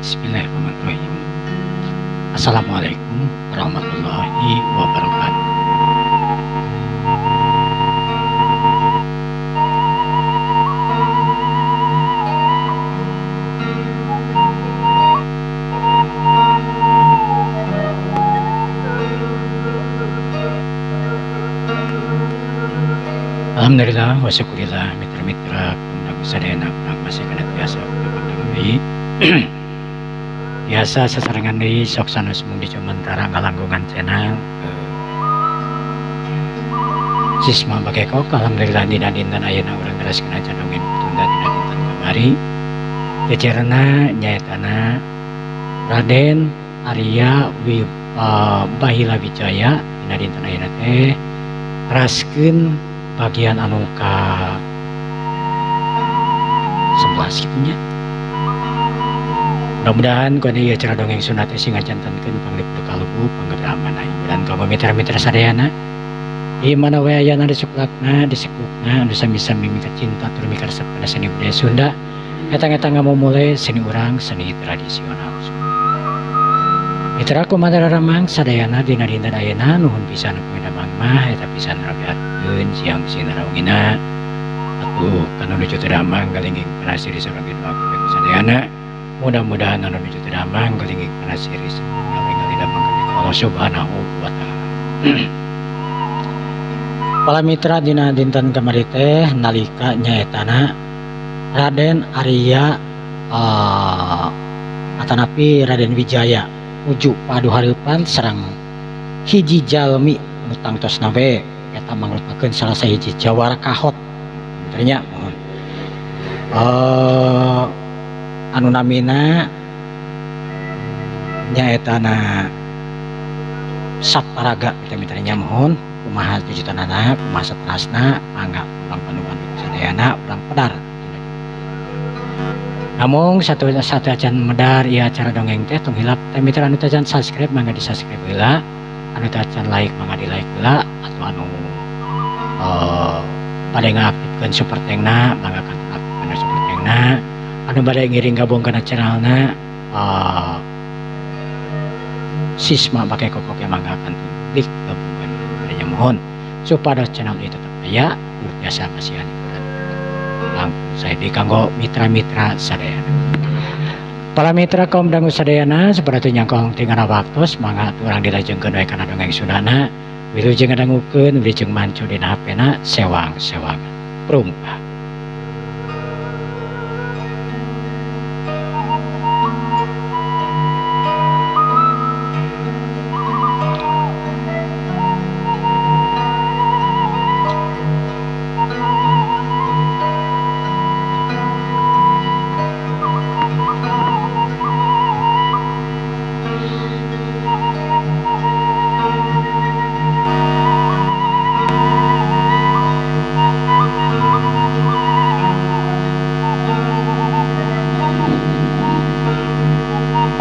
Bismillahirrahmanirrahim. Assalamualaikum warahmatullahi wabarakatuh. Alhamdulillah wa syukurillah mitra-mitra pemenang sadayana urang masih kana biasa deui. Biasa sasarengan deui sok sanes mung dicumantara ngalangkungan channel Sisma Bakekok. Alhamdulillah dina dinten ayeuna urang teraskeun aja dongeng tunda dina dinten kamari. Jejerna nyaetana Raden Arya Bahila Wijaya dina dinten ayeuna teh teraskeun bagian anu ka 11 kitu nya. Mudah-mudahan ku ieu acara dongeng Sunda teh sing ngajantenkeun panglipur kaluku panggebrahamana hiburan kanggo mitra-mitra sadayana di mana we ayana di suklakna di sekukna anu sami-sami mika cinta tur mika resep kana seni budaya Sunda eta-eta ngamumule seni urang seni tradisional Sunda. Mitra kumaha ramang sadayana dina dinten ayeuna nuhun pisan ku damang mah eta pisan rabiatkeun siang sinarawngina atuh kana nuju teu damang galingging panasiri sareng doa ku sadayana. Mudah-mudahan anu nuju teu damang galingging panasiri sareng damang ka Allah Subhanahu wa taala. Para mitra dina dinten kamari teh nalika nyaetana Raden Arya atanapi Raden Wijaya nuju padu hareupan sareng hiji jalmi anu tangtosna we eta mangrupakeun salah sahiji jawara kahot ternya mohon anu namina nyaetana Saptaraga mitra-mitranya mohon kumaha jujutanana kumaha saterasna mangga urang panduan sadayana urang pedar. Namung satu acan medar ieu acara dongeng teh tong hilap teh mitra anu tacan subscribe mangga di subscribe heula, anu tacan like mangga di like heula, atau anu bade ngaktifkeun super thankna mangga aktifkeun super thankna, anu bade ngiring gabung kana channelna Sisma Bakekok oge mangga kantun klik gabungkeun nya mohon supados channel ieu tetep aya tur tiasa masihan hiburan langkung sae kanggo mitra-mitra sadayana. Para mitra kaum dangu sadayana saperti nyangkong tinggal waktos mangga urang dilajengkeun we kana dongeng Sundana wilujeng ngadangukeun wilujeng mancu dina HP-na sewang-sewangan prumpah.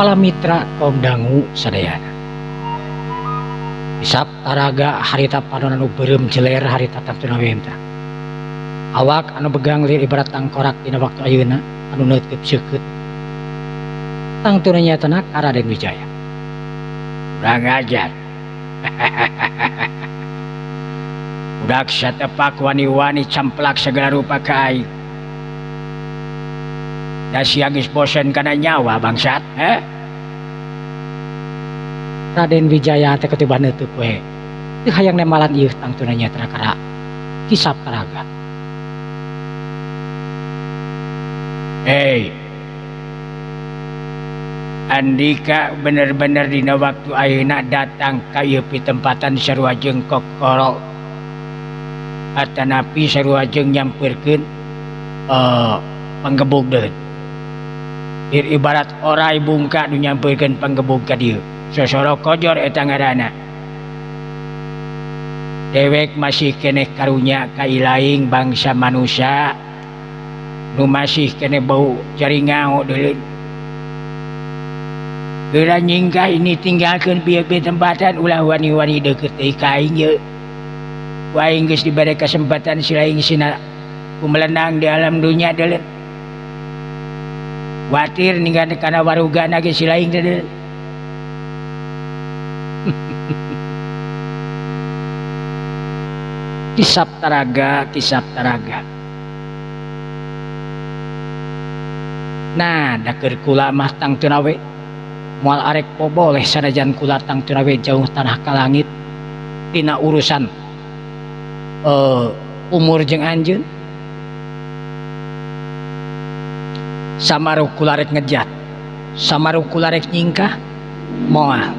Para mitra kaum dangu sadayana Saptaraga harita panon anu beureum jeler harita tangtuna we mitra awak anu begang lir ibarat tangkorak dina waktu ayeuna anu neuteub seukeut tangtuna nyaetana ka Raden Wijaya. Urang ajar. Budak satepak wani-wani camplak segala rupa ka aing. Da sia geus bosen kana nyawa bangsat, eh? Raden Wijaya teh ketiba neuteub we. Teu hayang nemalan ieu tangtuna nyaeta ka Ki Saptaraga. Hei. Andika bener-bener dina waktu ayeuna datang ka ieu pitempatan sarua jeung kokoro. Atanapi sarua jeung nyampeurkeun panggebug deun. Ibarat orai bungka nu nyampeurkeun panggebug ka dieu. Sosoro kojor eta ngaranna. Dewek masih keneh karunya ka ilaing bangsa manusia nu masih keneh bau jaringao deuleu. Geura nyingkah ini tinggalkeun bieu-bieu tempatan ulah wani-wani deukeut deui ka aing ieu. Ku aing geus dibere kesempatan silaing sina kumelenang di alam dunia deuleu. Kuatir ninggal kana warugana ge si laing teh. Kisap taraga, kisap taraga. Nah, da keur kula mah tangtuna we moal arek poboleh sanajan kula tangtuna we jauh tanah ka langit dina urusan umur jeung anjeun. Samaru kula rek ngejat, samaru kula rek nyingkah, moal.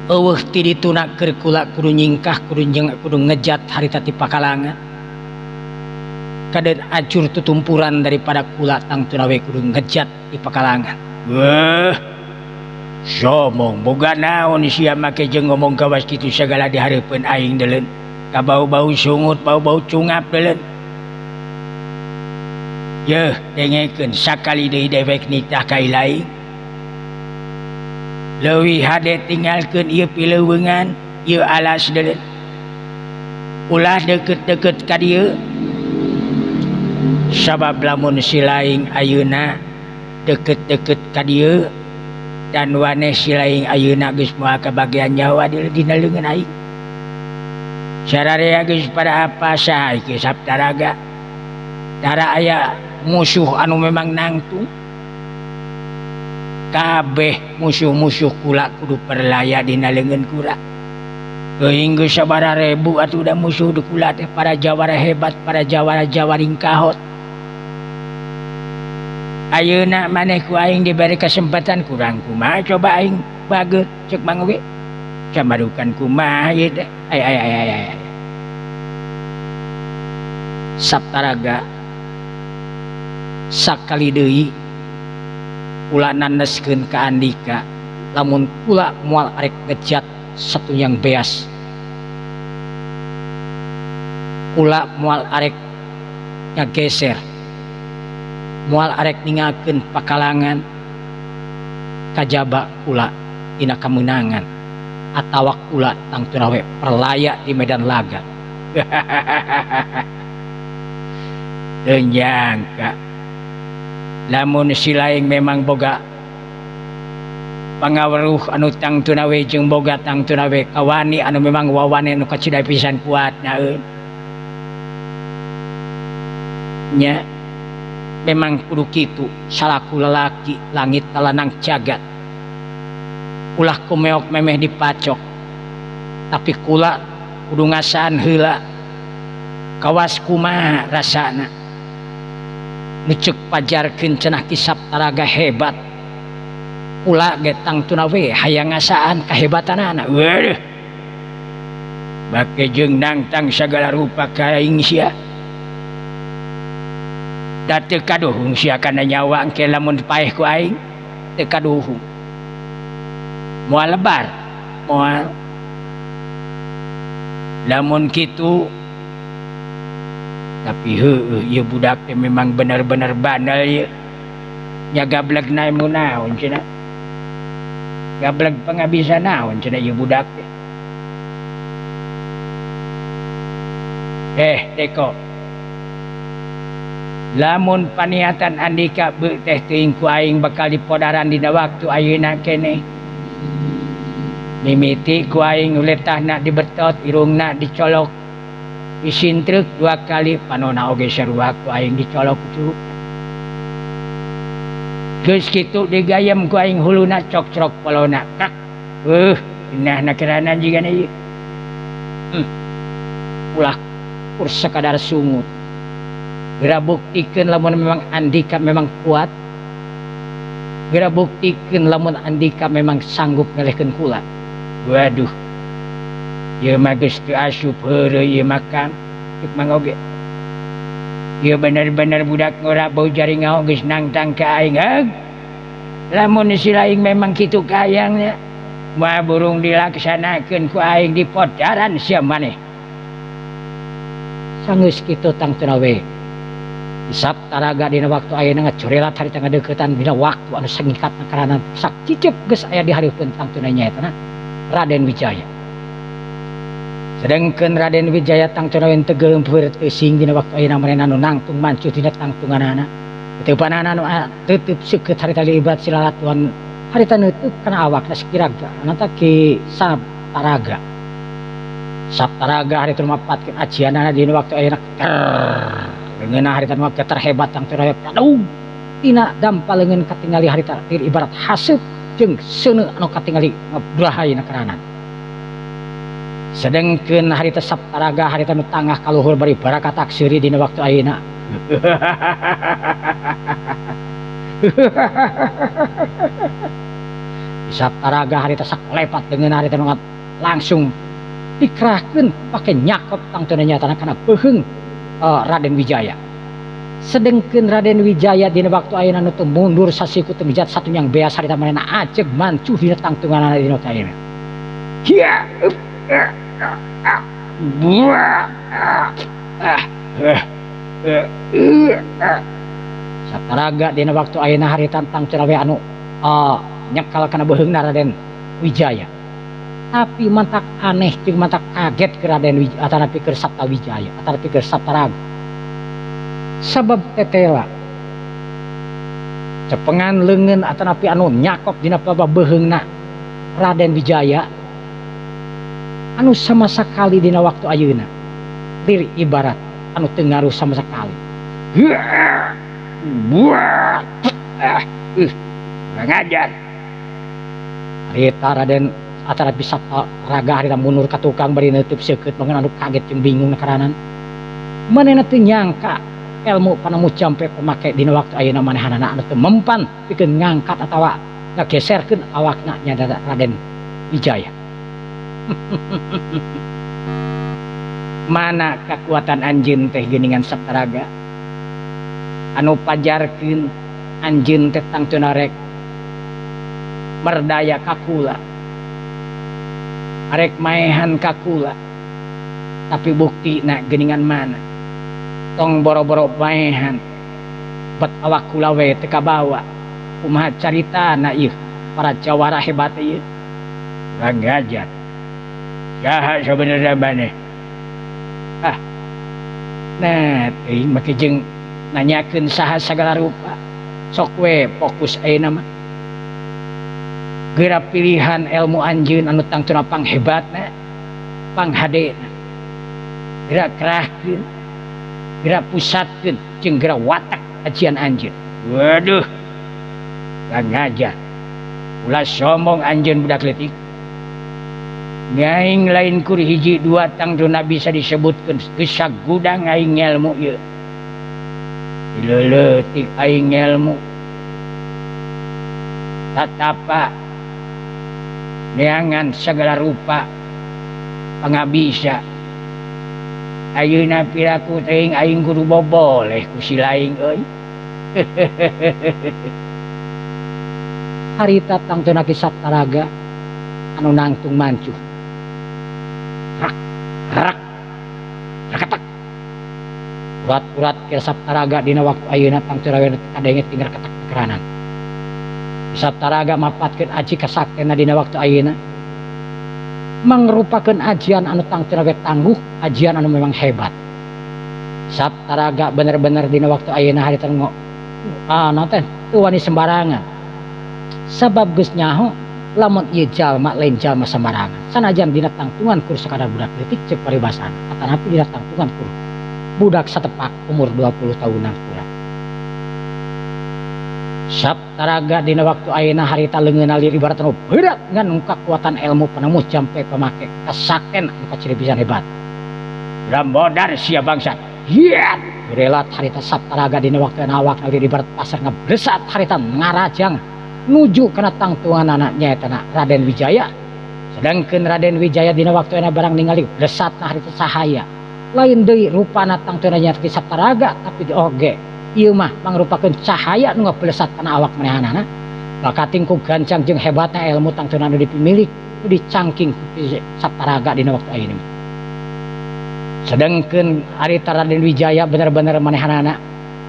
Eueuh ti dituna keur kula kudu nyingkah, kudu jeung kudu ngejat harita ti pakalangan. Kadeun acur tutumpuran daripada kula tangtuna we kudu ngejat di pakalangan. Wah, somong boga naon sia make jeung ngomong kawas kitu sagala di hareupeun aing deuleun. Ka bau-bau sungut, bau-bau cungap deuleun. Yeuh, dengekeun sakali deui dewek nitah ka ilaing. Leuwih hade tinggalkeun ieu pileuweungan, ieu alas deuleun. Ulah deukeut-deukeut ka dieu. Sabab lamun si laing ayeuna deukeut-deukeut ka dieu dan waneh si laing ayeuna geus moal kabagian nyawa dina leungeun aing. Sararea geus pada apa saha ieu Saptaraga. Tara aya musuh anu memang nangtung. Kabeh musuh-musuh kula kudu perlaya dina leungeun kula. Geuing geus sabaraha rebu atuh da musuh di kula teh para jawara hebat, para jawara-jawari kahot. Ayeuna maneh ku aing diberi kesempatan kurang kumaha coba aing bageut ceuk Mang oge. Camarukan kumaha ieu teh. Ay ay ay ay ay. Saptaraga sakali deui kula naneskeun ka Andika lamun kula moal arek ngejat satunyang beas, kula moal arek ngageser, moal arek ninggalkeun pakalangan kajaba kula dina kamenangan atawa kula tangtuna we perlaya di medan laga. Teu nyangka lamun si laing memang boga pangaweruh anu tangtuna we jeung boga tangtuna we kawani anu memang wawane anu kacida pisan kuatna euy. Nya memang kudu kitu salaku lalaki langit talanang jagat. Ulah kumeok memeh dipacok tapi kula kudu ngasaan heula kawas kumaha rasana. Nu ceuk pajarkeun cenah Ki Saptaraga hebat. Kula ge tangtuna we hayang ngasaan kahebatanana. Waduh. Bake jeung nangtang sagala rupa ka aing sia. Da teu kaduhung sia kana nyawa engke lamun paeh ku aing teu kaduhung. Moal lebar, moal. Lamun kitu tapi heueuh ieu budak teh memang bener-bener bandel ieu. Nya gableg nae mun naon cenah. Gableg pangabisan naon cenah ieu budak teh. Deko. Lamun paniatan Andika beuh teh teuing ku aing bakal dipodaran dina waktu ayeuna keneh. Mimiti ku aing uletahna dibetot, irungna dicolok, disintrek 2 kali, panona oge sarua ku aing dicolok ku. Geus kitu digayem ku aing huluna cokcrok polona. Kak. Inahna kerana jigana ieu. Ulah kur sakadar sungut. Geura buktikeun lamun memang Andika memang kuat. Geura buktikeun lamun Andika memang sanggup ngelehkeun kula. Waduh. Ieu mah geus teu asup heureuy ieu mah Kang. Ceuk Mang oge. Ieu bener-bener budak ngora bau jaringau geus nangtang ka aing. Heug. Lamun si laing memang kitu kayangnya, moal burung dilaksanakeun ku aing di podaran sia maneh. Sanggeus kitu tangtuna we. Saptaraga dina waktu ayeuna ngacorelat harita ngadeuketan dina waktu anu singkatna karana sakcicep geus aya di hareupeun tangtuna nyaeta Raden Wijaya. Sedengkeun Raden Wijaya tangtuna we teu geuleumpeur teu sing dina waktu ayeuna manehna nu nangtung mancuh dina tangtunganana. Teupanana anu teutup seukeut harita ibarat silalatuan harita neutup kana awakna sakiraga nanta Ki Saptaraga. Saptaraga harita mapatkeun ajianana dina waktu ayeuna leungeunna harita nu terhebat tangtuna padung tina dampa leungeun katingali harita tir ibarat haseup jeung seuneu anu katingali ngabrahayna karanan. Sedengkeun harita Saptaraga harita nu tangah kaluhur bari barakatak seuri dina waktu ayeuna. Saptaraga harita saklepat leungeun harita nu langsung dikerahkeun pake nyakop tangtuna nyatana kana beuheung Raden Wijaya. Sedengkeun Raden Wijaya dina waktu ayeuna nu teu mundur sasiku teu mijat satunyang beas harita manehna ajeg mancuh dina tangtunganana dina waktu ayeuna. Hiya Saptaraga dina waktu ayeuna harita tangtuna we anu nyekal kana beuheungna Raden Wijaya. Tapi mantak aneh jeung mantak kaget ke Raden Wijaya atanapi keur Sapta Wijaya atanapi keur Saptaraga. Sabab tetela cepengan leungeun atanapi anu nyakop dina pelaba beuheungna Raden Wijaya anu sama sekali dina waktu ayeuna lir ibarat anu teu ngaruh sama sekali. Ngajar harita Raden atanapi Saptaraga harita mundur ka tukang bari neutup seukeut bangun anu kaget jeung bingung karanan. Manehna teu nyangka ilmu panemu jampe pemake dina waktu ayeuna manehanana anu teu mempan pikeun ngangkat atawa ngageserkeun awakna nya Raden Wijaya. Mana kekuatan anjeun teh geuningan Saptaraga anu pajarkeun anjeun teh tangtuna rek merdaya kakula arek maehan kakula, tapi buktina geuningan mana tong boro-boro maehan bet awak kula we teu kabawa. Kumaha caritana ieu para jawara hebat ieu? Urang ngajar saha sabenerna maneh? Ah, nah teuing make jeung nanyakeun saha sagala rupa. Sok we fokus ayeuna mah. Geura pilihan ilmu anjeun anu tangtuna panghebatna, panghadena. Geura kerahkeun, geura pusatkeun jeung geura watak ajian anjeun. Waduh. Ngajar. Ulah sombong anjeun budak leutik. Ngaing lain kur hiji dua tangtuna bisa disebutkeun geus sagudang aing ngelmu ieu. Dileuletik aing ngelmu. Tatapa neangan segala rupa pangabisa. Ayeuna piraku teuing aing kudu boboleh ku si laing euy. Harita tangtuna Ki Saptaraga anu nangtung mancuh. Rak rak rakatak. Urat-urat Ki Saptaraga dina waktu ayeuna tangtuna we kadenge tinggal ketak keranan. Saptaraga mapatkeun aji kasaktena dina waktu ayeuna mangrupakeun ajian anu tangtuna we tangguh, ajian anu memang hebat. Saptaraga bener-bener dina waktu ayeuna harita teh teu wani sembarangan. Sabab geus nyaho lamun ieu jalma lain jalma sembarangan. Sanajan dina tangtungan kur sakadar budak leutik ceuk paribasana, atanapi dina tangtungan kur budak satepak umur 20 tahunan kurang. Saptaraga dina waktu ayeuna harita leungeunna lir ibarat anu berat ngan kakuatan ilmu penemu jampe pamake kasakten anu kaciri pisan hebat. Rambodar sia bangsat. Hiat relat harita Saptaraga dina waktu awak lir ibarat pasar ngabresat harita ngarajang nuju kana tangtunganana nyaeta Raden Wijaya. Sedangkeun Raden Wijaya dina waktu ayeuna barang ningali bresatna harita sahaya. Lain deui rupana tangtuna nyaeta Ki Saptaraga tapi oge ieu mah mangrupakeun cahaya nu ngablesat kana awak manehanana. Bakating ku gancang jeung hebatna ilmu tangtuna nu dipimilik nu dicangking ku Ki Saptaraga dina waktu ayeuna. Sedangkeun harita Raden Wijaya bener-bener manehanana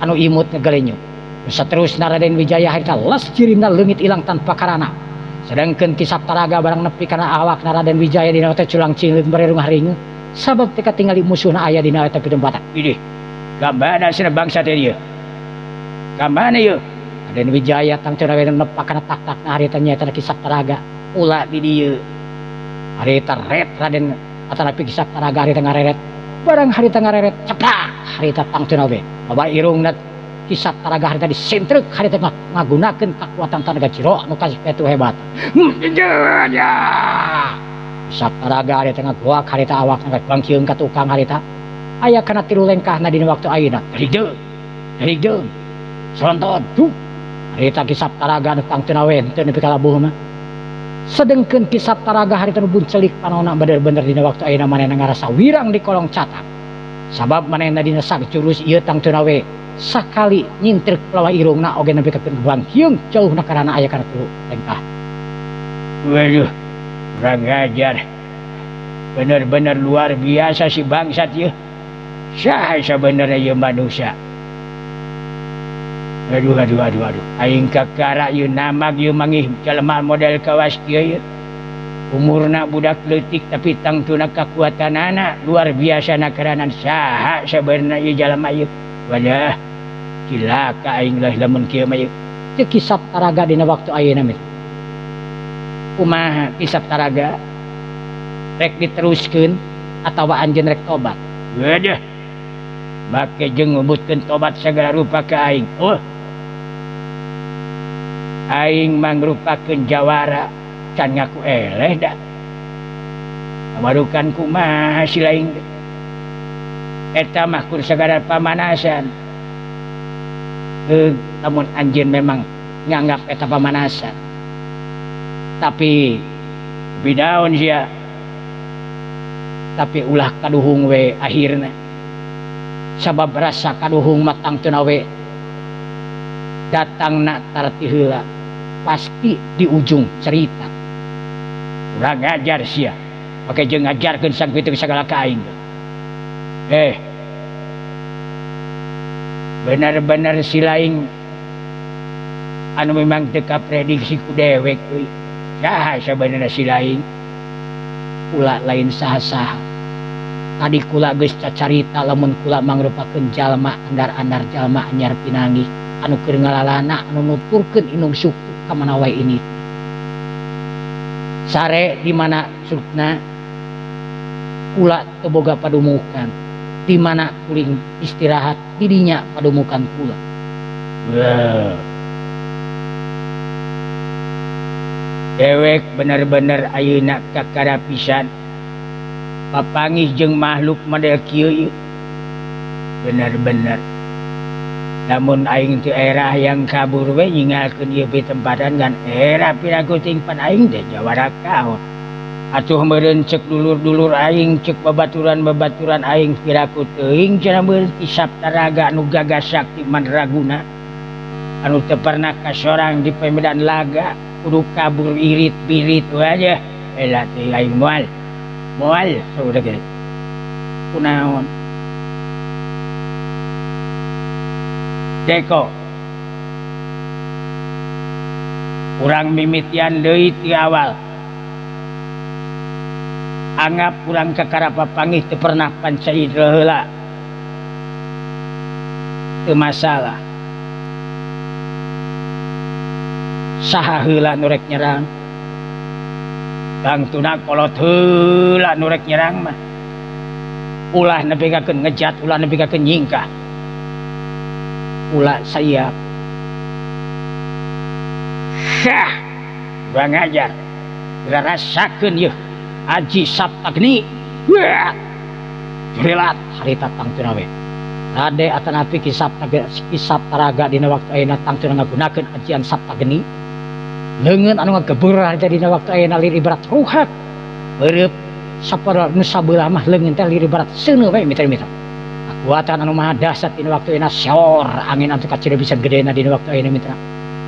anu imut ngagalenyuk. Saterusna Raden Wijaya harita les jirimna leungit ilang tanpa karana. Sedangkeun Ki Saptaraga barang nepi kana awakna Raden Wijaya dina teh culang cileung bari rungah ringe sabab teh katingali musuhna aya dina eta pitempatan. Idih, gambana cenah bangsa teh ieu. Ka mana yeuh? Raden Wijaya tangtuna we nepak kana tak-takna harita nyaeta Ki Saptaraga ulah di dieu. Harita ret Raden atanapi Ki Saptaraga harita ngareret. Barang harita ngareret ceplak harita tangtuna we. Loba irungna Ki Saptaraga harita disentrek harita ngagunakeun kakuatan tanaga jero anu kitu hebat. Ki Saptaraga harita ngagoak harita awakna bangkieun ka tukang harita. Aya kana tilu lengkahna dina waktu ayeuna. Deung deung sonton tuh harita Ki Saptaraga nu tangtuna we teu nepi ka labuh mah. Sedengkeun Ki Saptaraga harita nu buncelik panonna bener-bener dina waktu ayeuna manehna ngarasa wirang di kolong catak. Sabab manehna dina jurus ieu tangtuna we sakali nyintrek lawa irungna oge nepi ka bangkieung jauhna karana aya kana tilu lengkah. Waduh, kurang ajar. Bener-bener luar biasa si bangsat ieu. Saha sabenerna ieu manusia? Aduh aduh aduh aduh. Aing kakara ieu namag ieu mangih jelema model kawas kieu ieu. Umurna budak leutik tapi tangtuna kakuatanana luar biasa nakaranan saha sabenerna ieu jelema ieu. Wadah, cilaka aing lah lamun kieu mah ieu. Teu Ki Saptaraga dina waktu ayeuna mah. Kumaha Ki Saptaraga? Rek diteruskeun atawa anjeun rek tobat? Wadah. Make jeung ngubutkeun tobat segala rupa ka aing. Oh. Aing mangrupakeun jawara can ngaku eleh da. Marukan kumaha si lain. Eta mah kur sagala pamanasan. Lamun anjeun memang nganggap eta pamanasan. Tapi bidaun sia. Tapi ulah kaduhung we akhirna. Sabab rasa kaduhung mah tangtuna we datangna tarti heula pasti di ujung cerita. Urang ngajar sia. Make jeung ngajarkeun sakitu sagala ka aing. Benar-benar si lain anu memang teu kaprediksi ku dewek euy. Saha sabenerna si lain? Kula lain saha-saha. Tadi kula geus cacarita lamun kula mangrupakeun jalma andar-andar jalma anyar pinanggih anu keur ngalalana anu nuturkeun indung suku ka mana wae ini. Sare di mana sukna kula teu boga padumukan, di mana kuring istirahat didinya padumukan kula. Wow. Dewek bener-bener ayeuna kakara pisan. Papangih jeung makhluk model kieu ieu. Bener-bener. Lamun aing teu era yang kabur we nyingalkeun ieu pitempatan kan era piraku ting pan aing teh jawara kaon. Atuh meureun cek dulur-dulur aing cek babaturan-babaturan aing piraku teuing cenah meureun Ki Saptaraga anu gagah sakti mandraguna. Anu teu pernah kasorang di pemedan laga kudu kabur irit-birit we aja. Elah teh aing moal. Moal sudah ge. Kunaon? Deko. Urang mimitian deui ti awal. Anggap urang kakara papangih teu pernah pancaidra heula. Teu masalah. Saha heula nu rek nyerang? Tangtuna kolot heula nu rek nyerang mah. Ulah nepikakeun ngejat, ulah nepikakeun nyingkah. Ulah sayap. Hah, kurang ajar. Rasakeun yeuh Aji Saptagni. Wah. Jurilat harita tangtuna we. Rade atanapi Ki Saptaraga dina waktu ayeuna tangtuna ngagunakeun ajian Saptagni. Leungeun anu ngagebeur harita dina waktu ayeuna lir ibarat ruhak. Beureub sapara nu sabelah mah leungeun teh lir ibarat seuneu we mitra-mitra. Kakuatan anu maha dahsyat dina waktu ayeuna sor angin anu kacida pisan gedena dina waktu ayeuna mitra.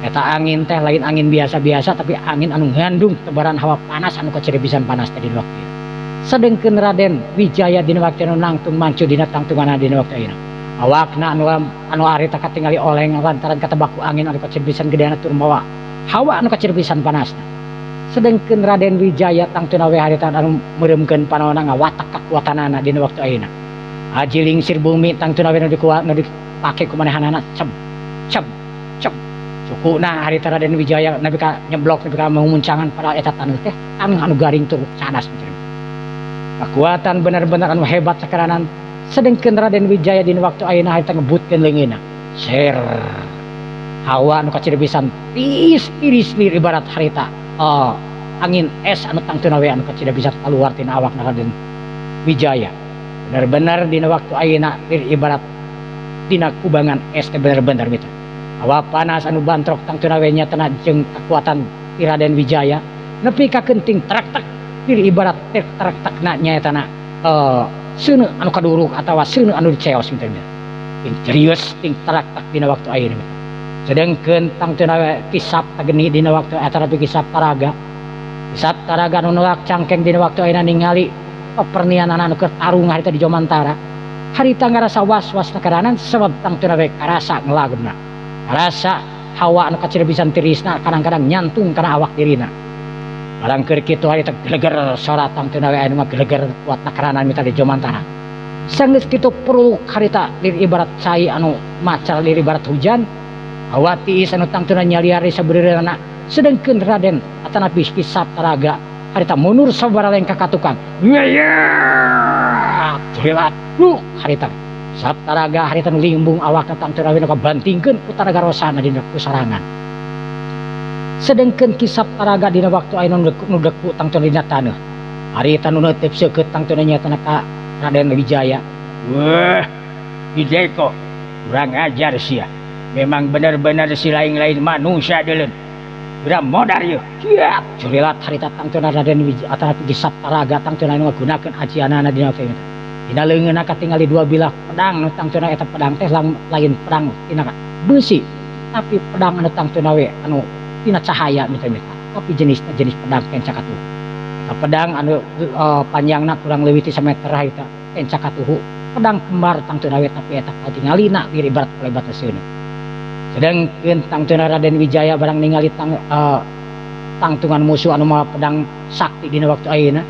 Eta angin teh lain angin biasa-biasa tapi angin anu ngandung tebaran hawa panas anu kacida pisan panas teh dina waktu ayeuna. Sedengkeun Raden Wijaya dina waktu anu nangtung mancu dina tangtunganna dina waktu ayeuna. Awakna anu harita katingali oleng lantaran katebaku angin anu kacida pisan gedena tur mawa hawa anu kacida pisan panasna. Sedengkeun Raden Wijaya tangtuna we harita anu meureumkeun panonna ngawatak kakuatanana dina waktu ayeuna. Aji lingsir bumi tangtuna we nu dipake ku manehanana ceb ceb Sukuna harita Raden Wijaya nepi ka nyeblok nepi ka mumuncangan padahal eta taneuh teh taneuh anu garing tur cadas mitra. Kekuatan bener-bener anu hebat sakaranan sedengkeun Raden Wijaya dina waktu ayeuna harita ngebutkeun leungeunna. Ser hawa anu kacida pisan tiis tiris lir ibarat harita angin es anu tangtuna we anu kacida bisa keluar tina awakna Raden Wijaya. Bener-bener dina waktu ayeuna lir ibarat dina kubangan es teh bener-bener mitra. Hawa panas anu bantrok tangtuna we nyatana jeung kekuatan ti Raden Wijaya nepi ka kenting trak-tak lir ibarat trak-takna nyaetana seuneu anu kaduruk atawa seuneu anu diceos mitra. Ting serius ting trak-tak dina waktu ayeuna mitra. Sedengkeun tangtuna we kisap tageni dina waktu eta tapi kisap taraga. Kisap taraga anu nolak cangkeng dina waktu ayeuna ningali pepernianana anu keur tarung harita di Jomantara. Harita ngarasa was-was nakaranan sebab tangtuna we karasa ngelagna. Karasa hawa anu kacida pisan tirisna kadang-kadang nyantung kana awak dirina. Barang keur kitu harita geleger sora tangtuna we anu ngageleger kuat nakaranan mitra di Jomantara. Sanggeus kitu peruluk harita lir ibarat cai anu macal lir ibarat hujan. Hawa tiis anu tangtuna nyaliari sabeureurna sedengkeun Raden atanapi Kisap Taraga harita mundur sabaraha lengkah ka tukang. Jerilat luk harita Kisap Taraga harita nu limbung awakna tangtuna we nu kabantingkeun ku taraga rosana dina kusarangan. Sedengkeun Kisap Taraga dina waktu ayeuna nu deku tangtuna dina taneuh. Harita nu neuteup seukeut tangtuna nyaetana ka Raden Wijaya. Wah, Hideko, kurang ajar sia. Memang benar-benar si lain-lain manusia deuleun. Urang modar yeuh. Siap. Jurilat harita tangtuna Raden Wijaya atanapi Kisap Taraga tangtuna nu ngagunakeun ajianana dina waktu eta. Dina leungeunna katingali dua bilah pedang nu tangtuna eta pedang teh lain pedang tina beusi, tapi pedang anu tangtuna we anu tina cahaya mitra-mitra. Tapi jenisna jenis pedang kenca katuhu. Eta pedang anu panjangna kurang leuwih ti sameter harita kenca katuhu. Pedang kembar tangtuna we tapi eta katingalina lir ibarat lebat seuneu. Sedengkeun tangtuna Raden Wijaya barang ningali tangtungan musuh anu mawa pedang sakti dina waktu ayeuna.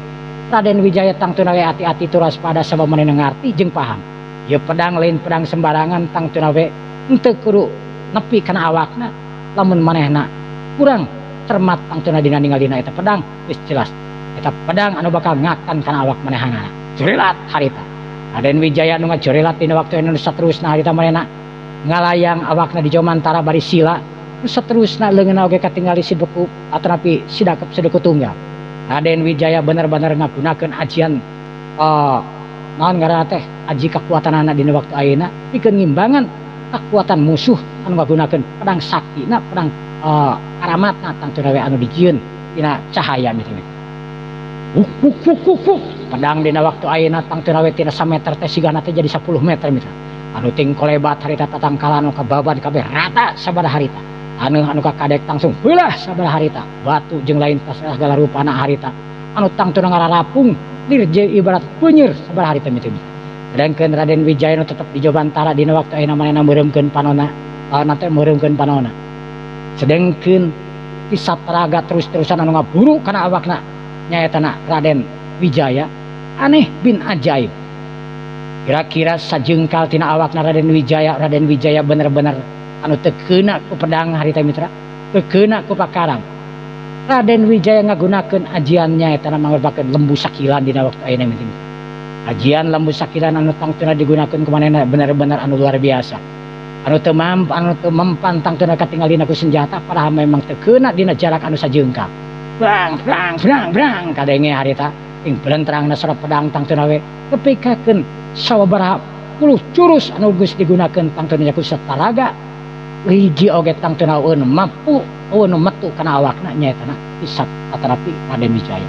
Raden Wijaya tangtuna we ati-ati turas pada sabab manehna ngarti jeung paham. Ieu pedang lain pedang sembarangan tangtuna we henteu kudu nepi kana awakna lamun manehna kurang cermat tangtuna dina ningalina eta pedang geus jelas. Eta pedang anu bakal ngakan kana awak manehanana. Jurilat harita. Raden Wijaya nu ngajurilat dina waktu ayeuna nu saterusna harita manehna ngalayang awakna di Jomantara bari sila nu saterusna leungeunna oge katingali si beku atanapi sidakep sedeku tunggal. Raden Wijaya bener-bener ngagunakeun ajian naon ngaranna teh aji kakuatanana dina waktu ayeuna pikeun ngimbangan kakuatan musuh anu ngagunakeun pedang saktina pedang karamatna tangtuna we anu dijieun dina cahaya mitra. Wuk wuk wuk wuk wuk pedang dina waktu ayeuna tangtuna we tina sameter teh sigana teh jadi 10 meter mitra. Anu ting kolebat harita tatangkalan anu kababan kabeh rata sabaraha harita. Anu anu kakadek langsung beulah sabaraha harita. Batu jeung lain segala rupana harita. Anu tangtuna ngararapung lir ibarat penyeur sabaraha harita mitra. Sedangkeun Raden Wijaya nu tetep di Jomantara dina waktu ayeuna manehna meureumkeun panona, nanti meureumkeun panona. Sedengkeun Kisap Taraga terus-terusan anu ngaburu kana awakna nyaetana Raden Wijaya aneh bin ajaib. Kira-kira sajengkal tina awakna Raden Wijaya, Raden Wijaya bener-bener anu teu keuna ku pedang harita mitra, teu keuna ku pakarang. Raden Wijaya ngagunakeun ajiannya eta mangrupakeun lembu sakilan dina waktu ayeuna mitra. Ajian lembu sakilan anu tangtuna digunakeun ku manehna bener-bener anu luar biasa. Anu teu anu teu mempan tangtuna katingalina ku senjata padahal memang teu keuna dina jarak anu sajengkal. Brang brang brang brang kadenge harita ing belentrangna sora pedang tangtuna we tepikakeun sababaraha puluh jurus anu geus digunakeun tangtuna ku Sataraga hiji oge tangtuna eueun mampu eueun metu kana awakna nyaetana Kisap atanapi Raden Wijaya.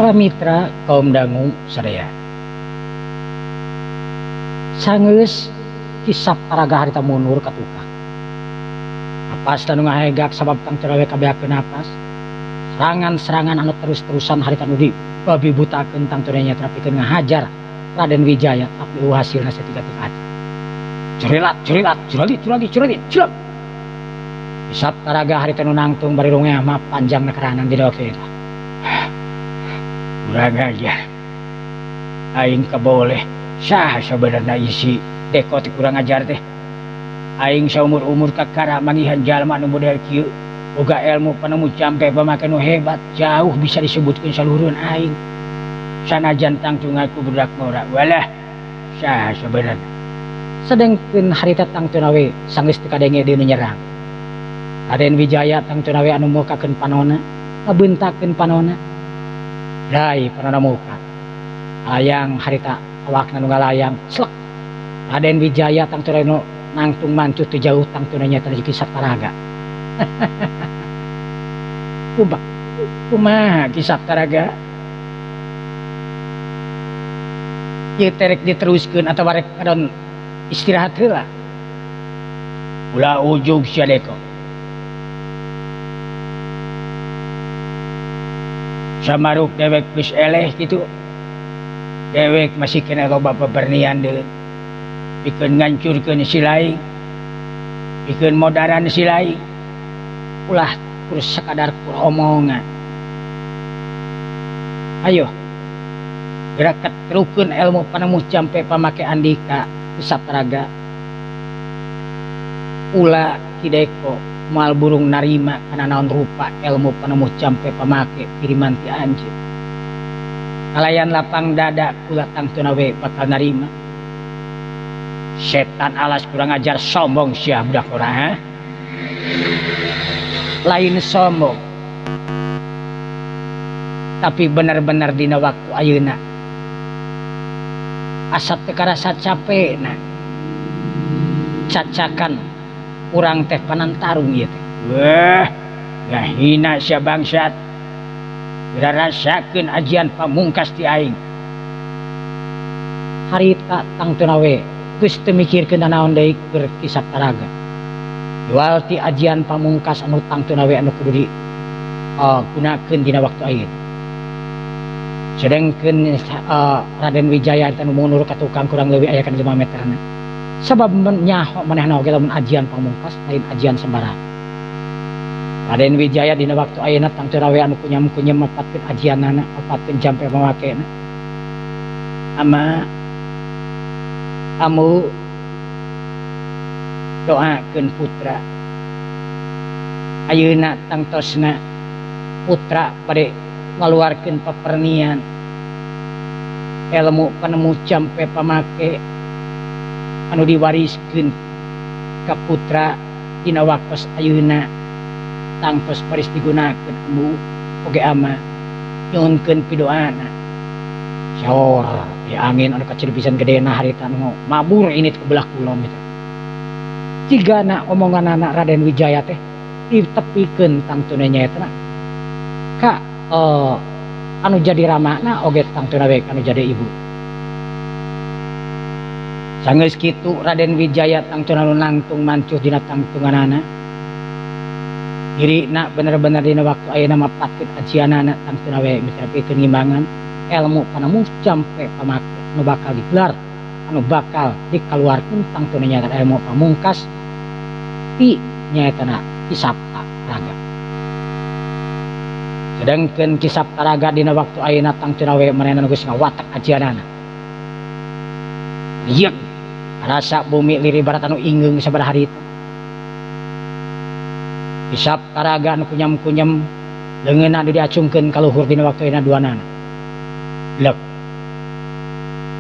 Para mitra kaum dangu sadaya. Sangeus Ki Saptaraga harita mundur ka tukang. Napas nu ngahegak sabab tangtuna we kabeakeun napas. Serangan-serangan anu terus-terusan harita nu di babi butakeun tangtuna nya pikeun ngahajar Raden Wijaya tapi eueuh hasilna satika-tika aja. Curilat, curilat, curalit, curalit, curalit, culak. Ki Saptaraga harita nu nangtung bari rongea mah panjang keranan dina waktu eta. Kurang ajar. Aing kaboleh sah sabenerna isi deko teh kurang ajar teh. Aing saumur-umur kakara mangihan jalma nu model kieu. Boga ilmu panemu jampe pamake nu hebat jauh bisa disebutkeun saluhureun aing. Sanajan tangtung aku budak ngora. Walah sah sabenerna. Sedengkeun harita tangtuna we sanggeus teu kadenge deui nu nyerang. Raden Wijaya tangtuna we anu mukakeun panona, ngabeuntakeun panona. Dai panona muka. Layang harita awakna nu ngalayang, slek. Raden Wijaya tangtuna nu nangtung mancut teu jauh tangtuna nya teh Ki Saptaraga. Kumaha Ki Saptaraga? Ieu teh rek diteruskeun atawa rek ngadon istirahat heula? Ulah ujug sia deko. Samaruk dewek geus eleh kitu. Dewek masih kena loba pepernian deui. Pikeun ngancurkeun si laing. Pikeun modaran si laing. Ulah terus sekadar kur omongan. Ayo. Gerak ketrukeun ilmu panemu jampe pamake andika Ki Saptaraga. Ula Ki Deko moal burung narima kana naon rupa ilmu panemu jampe pamake kiriman ti anjeun. Kalayan lapang dada kula tangtuna we bakal narima. Setan alas kurang ajar sombong sia budak ora ha? Lain sombong. Tapi benar-benar dina waktu ayeuna asa teu karasa capekna. Cacakan urang teh panantarung ieu teh. Wah, ngahina sia bangsat. Geura rasakeun ajian pamungkas ti aing. Harita tangtuna we geus teu mikirkeun naon deui keur Ki Saptaraga. Jual ti ajian pamungkas anu tangtuna we anu kudu di gunakeun dina waktu ayeuna. Sedengkeun Raden Wijaya teh nu mundur ka tukang kurang leuwih aya kana 5 meterna. Sabab nyaho manehna oge lamun ajian pamungkas lain ajian sembarang. Raden Wijaya dina waktu ayeuna tangtuna we anu kunyam-kunyam mapatkeun ajianana, mapatkeun jampe mamakena. Ama amu doakeun putra. Ayeuna tangtosna putra bade ngaluarkeun papernian ilmu panemu jampe pamake anu diwariskeun ka putra dina waktos ayeuna tangtos baris digunakeun ambu oge ama nyuhunkeun pidoana. Syaur di angin anu kacir pisan gedena harita anu mabur ini ke belah kulon gitu. Cigana omongan anak Raden Wijaya teh ditepikeun tangtuna nyaeta ka anu jadi ramana oge tangtuna we anu jadi ibu. Sanggeus kitu Raden Wijaya tangtuna nu nangtung mancuh dina tangtunganana. Dirina bener-bener dina waktu ayeuna mapatkeun ajianana tangtuna we mitra pikeun ngimbangan ilmu panemu jampe pamake anu bakal digelar anu bakal dikaluarkeun tangtuna nyaeta ilmu pamungkas ti nyaetana Ki Saptaraga. Sedengkeun Ki Saptaraga dina waktu ayeuna tangtuna we manehna geus ngawatek ajianana. Rieuk rasa bumi liri barat anu ingeung sabaraha harita. Ki Saptaraga anu kunyam-kunyam leungeunna anu diacungkeun ka luhur dina waktu ayeuna duanana. Lek.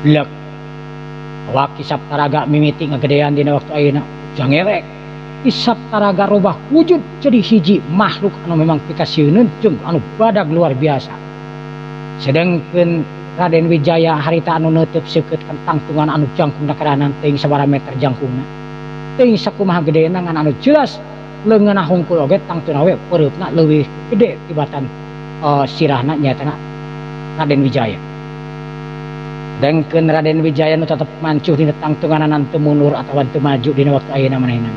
Lek. Awak Ki Saptaraga mimiti ngagedean dina waktu ayeuna jangerek. Ki Saptaraga robah wujud jadi hiji makhluk anu memang pikasieuneun jeung anu badag luar biasa. Sedengkeun Raden Wijaya harita anu neuteub seukeut kan tangtungan anu jangkungna karanan teuing sabaraha meter jangkungna. Teuing sakumaha gedena ngan anu jelas leungeunna hungkul oge tangtuna we peureupna leuwih gede tibatan sirahna nyaetana Raden Wijaya. Dengkeun Raden Wijaya nu tetep mancuh dina tangtunganan teu mundur atawa teu maju dina waktu ayeuna manehna.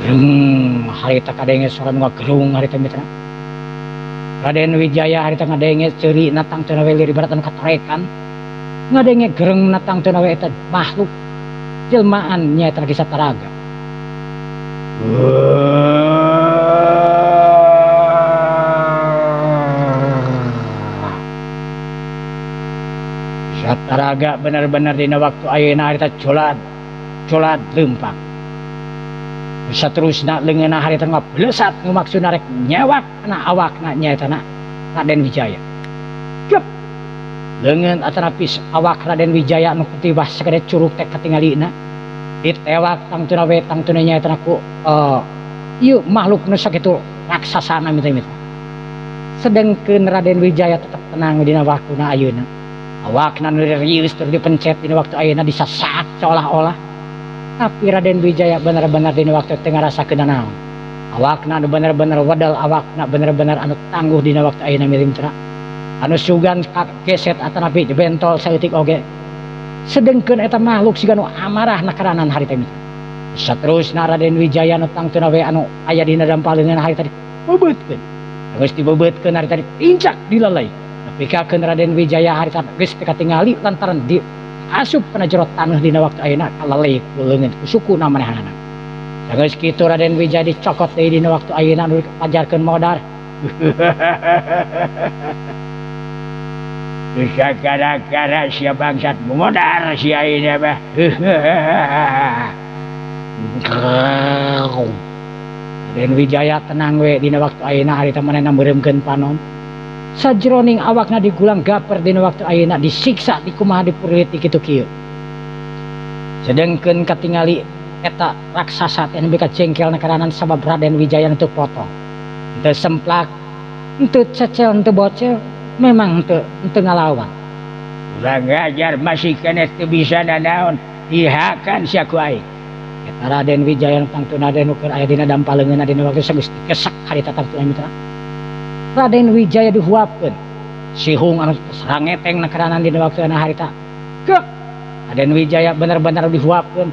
Grung harita kadenge suara nu ngagerung harita mitra. Raden Wijaya harita ngadenge ceuri na tangtuna we lieur ibarat anu katarekan. Ngadenge gereng na tangtuna we eta makhluk jelmaan nyaeta Ki Saptaraga. Saptaraga benar-benar dina waktu ayeuna harita colad colad leumpang. Saterusna leungeunna harita ngablesat nu maksudna rek nyewak kana awakna nyaeta na Raden Wijaya. Gep. Leungeun atanapis awak Raden Wijaya nu kutibah sagede curug teh katingalina. Ditewak tangtuna we tangtuna nyaeta ku ieu makhluk nu sakitu raksasana mita-mita. Sedengkeun Raden Wijaya tetep tenang dina waktuna ayeuna. Awakna nu rius tur dipencet dina waktu ayeuna disasak seolah-olah. Tapi Raden Wijaya bener-bener dina waktu teu ngarasakeun naon. Awakna anu bener-bener wedal, awakna bener-bener anu tangguh dina waktu ayeuna milimtra. Anu sugan kageset atanapi dibentol saeutik oge. Sedengkeun eta makhluk siga nu amarah nakaranan harita mitra. Saterusna Raden Wijaya nu tangtuna we anu aya dina dampaleungeun harita dibebeutkeun. Geus dibebeutkeun harita diincak dilalai. Nepikakeun Raden Wijaya harita geus teu katingali lantaran di asup kana jero taneuh dina waktu ayeuna kalalai ku leungeun ku sukuna manehanana. Geus kitu Raden Wijaya dicokot deui dina waktu ayeuna nu dipajarkeun modar. Bisa gara-gara sia bangsat modar sia ini mah. Raden Wijaya tenang we dina waktu ayeuna harita manehna meureumkeun panon. Sajroning awakna digulang gaper dina waktu ayeuna disiksa dikumaha dipurliti kitu kieu. Sedengkeun katingali eta raksasa teh nepi ka jengkelna karanan sabab Raden Wijaya teu potong. Teu semplak, teu cecel, teu bocel, memang teu ngalawan. Urang ngajar masih keneh teu bisa nanaon, dihakan sia ku aing. Eta Raden Wijaya tangtuna nu keur aya dina dampaleungeunna dina waktu sageus dikesak harita tangtuna mitra. Raden Wijaya dihuapkeun. Sihung anu sarangeteng nakaranan dina waktu harita. Gek. Raden Wijaya bener-bener dihuapkeun.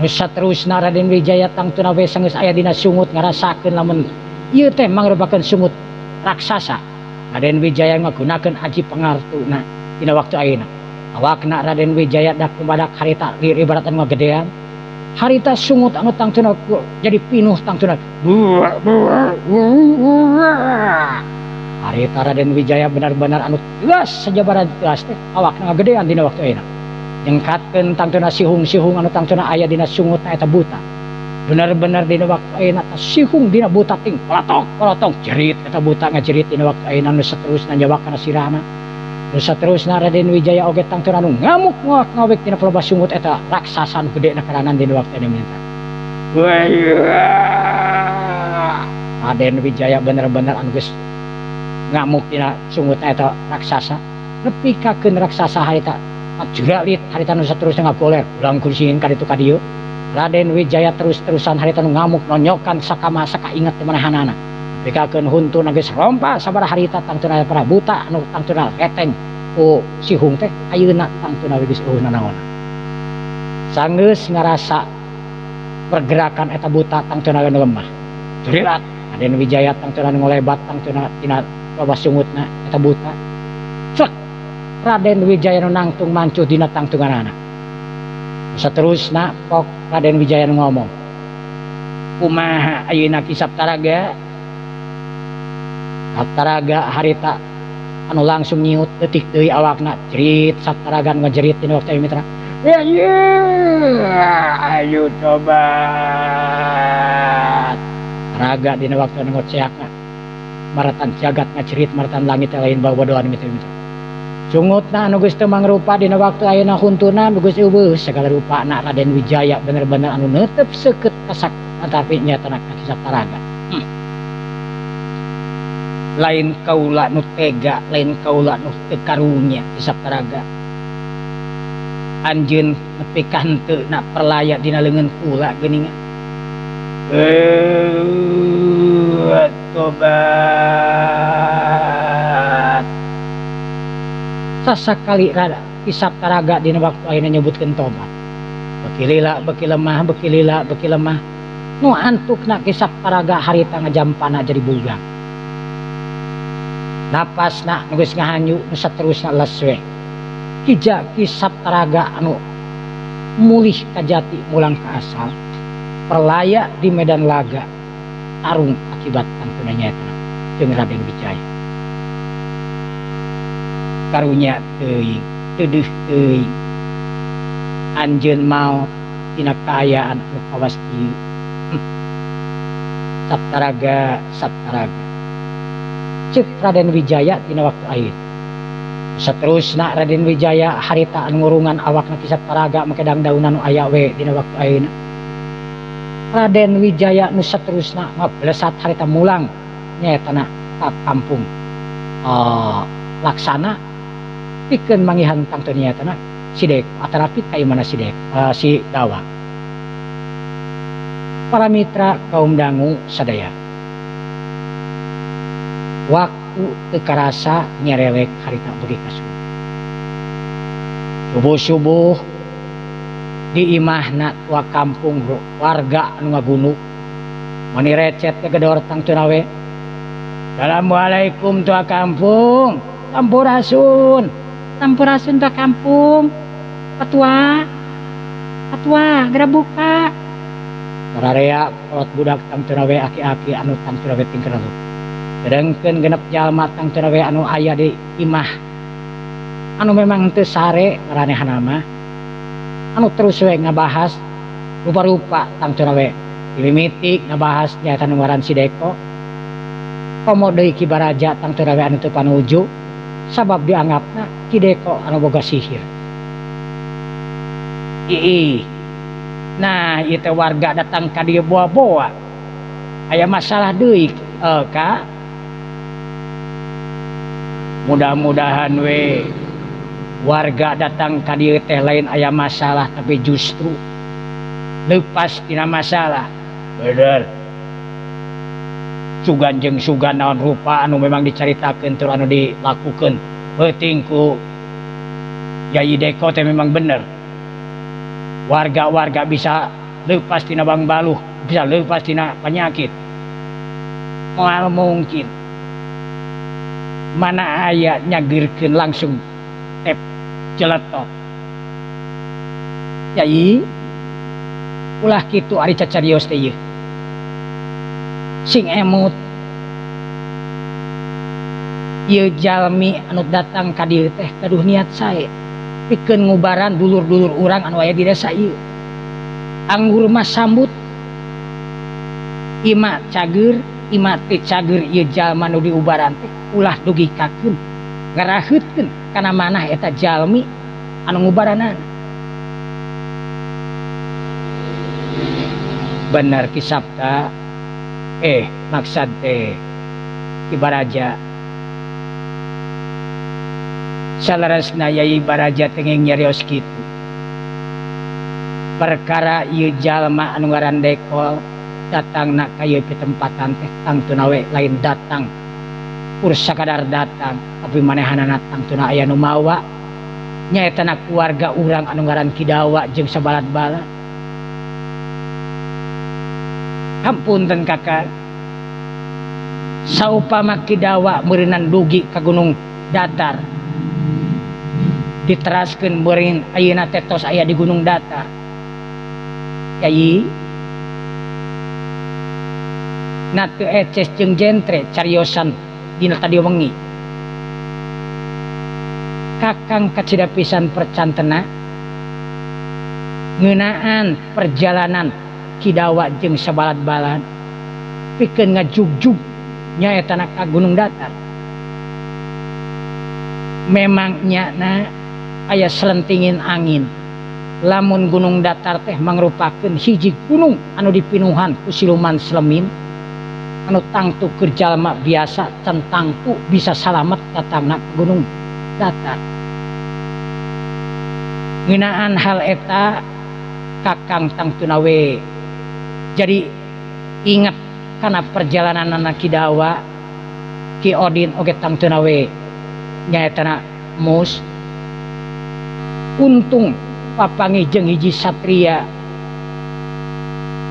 Nu saterusna Raden Wijaya tangtuna we sanggeus aya dina sungut ngarasakeun lamun ieu teh mangrupakeun sungut raksasa. Raden Wijaya ngagunakeun aji pangartuna dina waktu ayeuna. Awakna Raden Wijaya dak kumadak harita lieur ibarat anu ngagedean. Harita sungut anu tangtuna jadi pinuh tangtuna. Harita Raden Wijaya benar-benar anu tegas sajabaran tegas teh awakna ngagedean dina waktu ayeuna. Nyengkatkeun tangtuna sihung-sihung anu tangtuna aya dina sungutna eta buta. Benar-benar dina waktu ayeuna ta sihung dina buta ting polotok-polotok jerit eta buta ngajerit dina waktu ayeuna nu saterusna jawab kana sirahna. Nu saterusna Raden Wijaya oge tangtuna anu ngamuk ngawak ngawek dina peloba sungut eta raksasa nu gede nakaranan dina waktu ayeuna minta. Raden Wijaya bener-bener anu geus ngamuk dina sungutna eta raksasa. Nepikakeun raksasa harita juralit harita nu saterusna ngagoler ulang kursiin ka ditu ka dieu. Raden Wijaya terus-terusan harita nu ngamuk nonyokan sakama sakainget di manahanana. Nepikakeun huntuna geus rompa sabaraha harita tangtuna para buta anu tangtuna reteng ku sihung teh ayeuna tangtuna geus eueuh nanaonna. Sanggeus ngarasa pergerakan eta buta tangtuna nu lemah. Jerilat Raden Wijaya tangtuna nu ngolebat tangtuna tina loba sungutna eta buta. Cek Raden Wijaya nu nangtung mancuh dina tangtunganana. Saterusna pok Raden Wijaya nu ngomong. Kumaha ayeuna Ki Saptaraga? Saptaraga harita anu langsung nyiut detik deui awakna jerit Saptaraga nu ngajerit dina waktu ayeuna mitra. Ayo tobat. Raga dina waktu anu ngoceakna maratan jagat ngajerit maratan langit lain bawadoan mitra mitra. Sungutna anu geus teu mangrupa dina waktu ayeuna huntuna nu geus eueuh sagala rupana Raden Wijaya bener-bener anu neuteup seukeut kasak tapi nyata na Ki Saptaraga. Lain kaula nu tega, lain kaula nu teu karunya Ki Saptaraga. Anjeun nepi ka henteu na perlaya dina leungeun kula geuningan. Tobat. Sasakali rada Ki Saptaraga dina waktu ayeuna nyebutkeun tobat. Beki lila beki lemah, beki lila beki lemah. Nu antukna Ki Saptaraga harita ngajampana jadi bugang. Napasna nu geus ngahanyu nu saterusna les we. Kija Ki Saptaraga anu mulih ka jati mulang ka asal, perlaya di medan laga tarung akibat tangtuna nyaeta jeung Raden Wijaya. Karunya teuing, teudeuh teuing. Anjeun maot dina kaayaan anu kawas ieu. Saptaraga, Saptaraga. Ceuk Raden Wijaya dina waktu ayeuna. Saterusna Raden Wijaya harita anu ngurungan awakna Ki Saptaraga make dangdaunan nu aya we dina waktu ayeuna. Raden Wijaya nu saterusna ngablesat harita mulang nyaetana ka kampung Laksana pikeun manggihan tangtu nyaetana si Deko atanapi ka imana si Deko si Dawa. Para mitra kaum dangu sadaya, waktu teu karasa nyerewek harita beuki ka subuh. Subuh-subuh di imahna tua kampung warga anu ngagunuk mani recet ke gedor tangtuna we. Assalamualaikum tua kampung, sampurasun, sampurasun tua kampung, patua, patua, geura buka. Sararea kolot budak tangtuna we aki-aki anu tangtuna we tingkerelu. Sedengkeun genep jalma tangtuna we anu aya di imah anu memang teu sare ngaranehana mah, anu terus we ngabahas rupa-rupa tangtuna we dimimiti ngabahas nyaeta nu ngaran si Deko. Komo deui Ki Baraja tangtuna we anu teu panuju sabab dianggapna Ki Deko anu boga sihir. Ih, nah ieu teh warga datang ka dieu boa-boa aya masalah deui ka. Mudah-mudahan we warga datang ka dieu teh lain aya masalah tapi justru lepas tina masalah. Bener. Sugan jeung sugan naon rupa anu memang dicaritakeun tur anu dilakukeun peuting ku Yai Deko teh memang bener. Warga-warga bisa lepas tina bang baluh, bisa lepas tina penyakit. Moal mungkin mana aya nyageurkeun langsung tep jeletok. Yai ulah kitu ari cacarios teh ieu. Sing emut ieu jalmi anu datang ka dieu teh gaduh niat sae pikeun ngubaran dulur-dulur urang anu aya di desa ieu. Anggur mah sambut, ima cager, ima teh cager ieu jalma nu diubaran teh ulah dugikakeun ngaraheutkeun kana manah eta jalmi anu ngubaranana. Bener Ki Sapta, maksad teh Ki Baraja. Saleresna Yai Baraja tengeng nyarios kitu. Perkara ieu jalma anu ngaran Dekol datangna ka ieu pitempatan teh tangtuna we lain datang kur sakadar datang tapi manehanana tangtuna aya nu mawa nyaetana keluarga urang anu ngaran Ki Dawa jeung sabalad-balad. Hampunten kakak, saupama Ki Dawa meureunan dugi ka Gunung Datar diteraskeun meureun ayeuna teh tos aya di Gunung Datar. Yai na teu eces jeung jentre cariosan dina tadi wengi. Kakang kacida pisan percantena ngeunaan perjalanan Ki Dawa jeung sabalad-balad pikeun ngajugjug nyaetana ka Gunung Datar. Memang nyana aya selentingin angin lamun Gunung Datar teh mangrupakeun hiji gunung anu dipinuhan ku siluman selemin anu tangtu keur jalma biasa can tangtu bisa salamet datangna ka Gunung Datar. Ngeunaan hal eta kakang tangtuna we jadi ingat kana perjalanan Ki Dawa, Ki Odin oge tangtuna we nyaetana mus Untung papanggih jeung hiji satria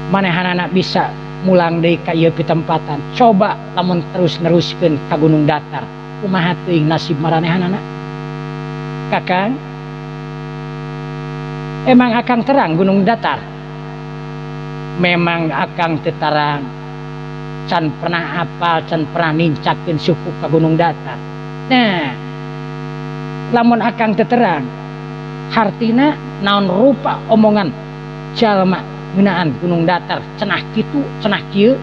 manehanana bisa mulang deui ka ieu pitempatan. Coba lamun terus neruskeun ka Gunung Datar, kumaha teuing nasib maranehanana? Kakang, emang akang terang Gunung Datar? Memang akang teu tarang, can pernah apal, can pernah nincakeun suku ka Gunung Datar. Nah, lamun akang teu terang, hartina naon rupa omongan jalma ngeunaan Gunung Datar cenah kitu cenah kieu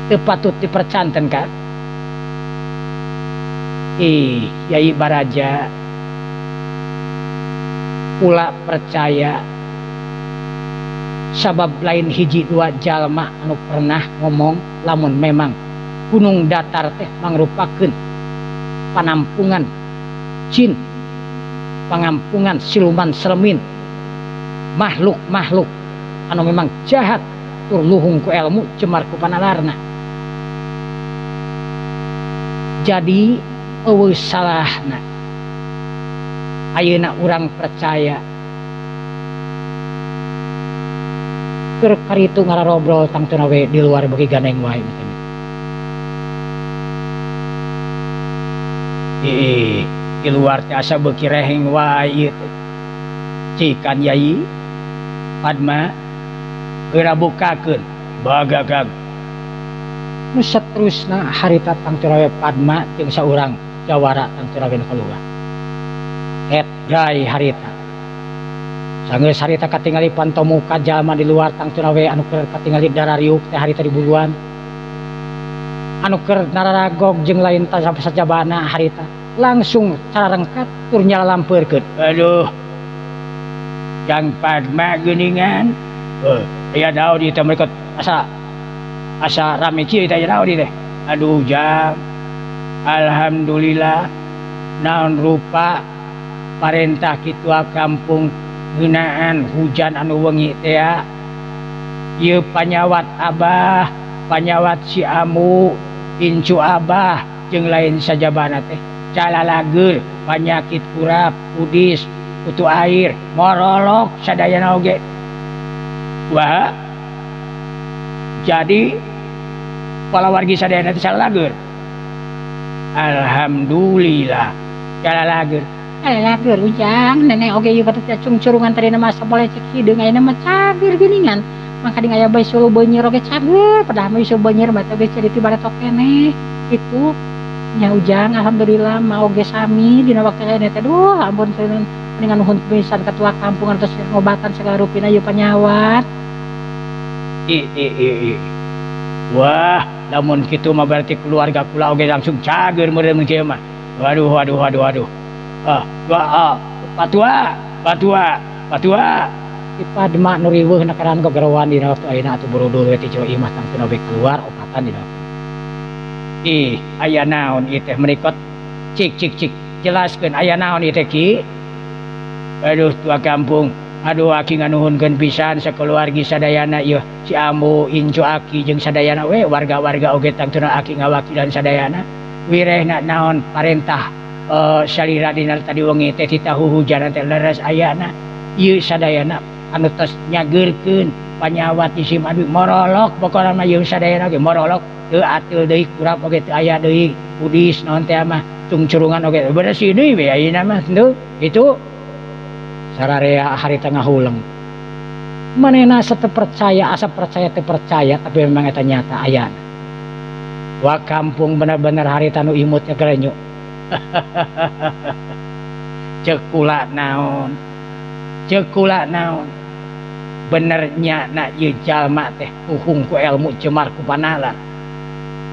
teu patut dipercanten ka. Ih, Yai Baraja, kula percaya sabab lain hiji dua jalma anu pernah ngomong lamun memang Gunung Datar teh mangrupakeun panampungan jin, pangampungan siluman selemin, makhluk-makhluk anu memang jahat tur luhung ku ilmu cemar ku panalarna. Jadi eueuh salahna ayeuna urang percaya. Keur karitu ngararobrol tangtuna we di luar beuki gandeng wae. Ih, di luar teh asa beuki reheng wae ieu teh. Cikan Yai Padma geura bukakeun bagagag. Nu saterusna harita tangtuna we Padma jeung saurang jawara tangtuna we nu kaluar. Het gai harita. Sanggeus harita katingali pantomuka jalma di luar tangtuna we anu keur katingali darariuk teh harita diburuan. Anu keur nararagog jeung lain sajabana harita langsung cararengkat tur nyalalampeurkeun. Aduh. Jang Padma geuningan. Aya naon ieu teh mereka asa asa rame kieu teh naon ieu teh. Aduh jang. Alhamdulillah naon rupa parentah kitua kampung ngeunaan hujan anu wengi teh ieu panyawat abah, panyawat si amu, incu abah jeung lain sajabana teh calalageur, panyakit kurap, kudis, kutu air, morolok sadayana oge. Wah. Jadi palawargi sadayana teh calalageur. Alhamdulillah calalageur. Calalageur ujang nenek oge ieu kata cungcurungan tadina mah saboleh cek hideung ayeuna mah cager geuningan. Mangka ding aya bae suluh beunyer oge cager, padahal mah ieu beunyer mah teh geus jadi ti baretok keneh kitu. Nya ujang alhamdulillah mah oge sami dina waktu ayeuna teh duh ampun mendingan nuhun pisan ketua kampung atos ngobatan segala rupina ieu panyawat. I i i i. Wah, lamun kitu mah berarti keluarga kula oge langsung cager meureun kieu mah. Waduh waduh waduh waduh. Ah, wah, patua, patua, patua. Di Padma nu riweuh nakaran gogerowan dina waktu ayeuna atuh burudul we ti jero imah tangtuna we keluar opatan dina. Ih, aya naon ieu teh menikot? Cik cik cik, jelaskeun aya naon ieu teh ki? Aduh tua kampung, aduh aki nganuhunkeun pisan sakeluargi sadayana ieu si ambu incu aki jeung sadayana we warga-warga oge tangtuna aki ngawakilan sadayana. Wirehna naon parentah salira dina tadi wengi teh tita huhujanan teh leres ayana ieu sadayana anu tos nyageurkeun panyawat di sim abdi morolok pokona mah ieu sadayana oge morolok teu ateul deui kurap oge teu aya deui kudis naon teh mah cungcurungan oge beresih deui we ayeuna mah henteu kitu. Sararea harita ngahuleng. Manehna asa teu percaya, asa percaya teu percaya tapi memang eta nyata ayana. Wa kampung bener-bener harita nu imutnya gerenyu. Ceuk kula naon? Ceuk kula naon? Benernya na ieu jalma teh puhung ku ilmu cemar ku panalan.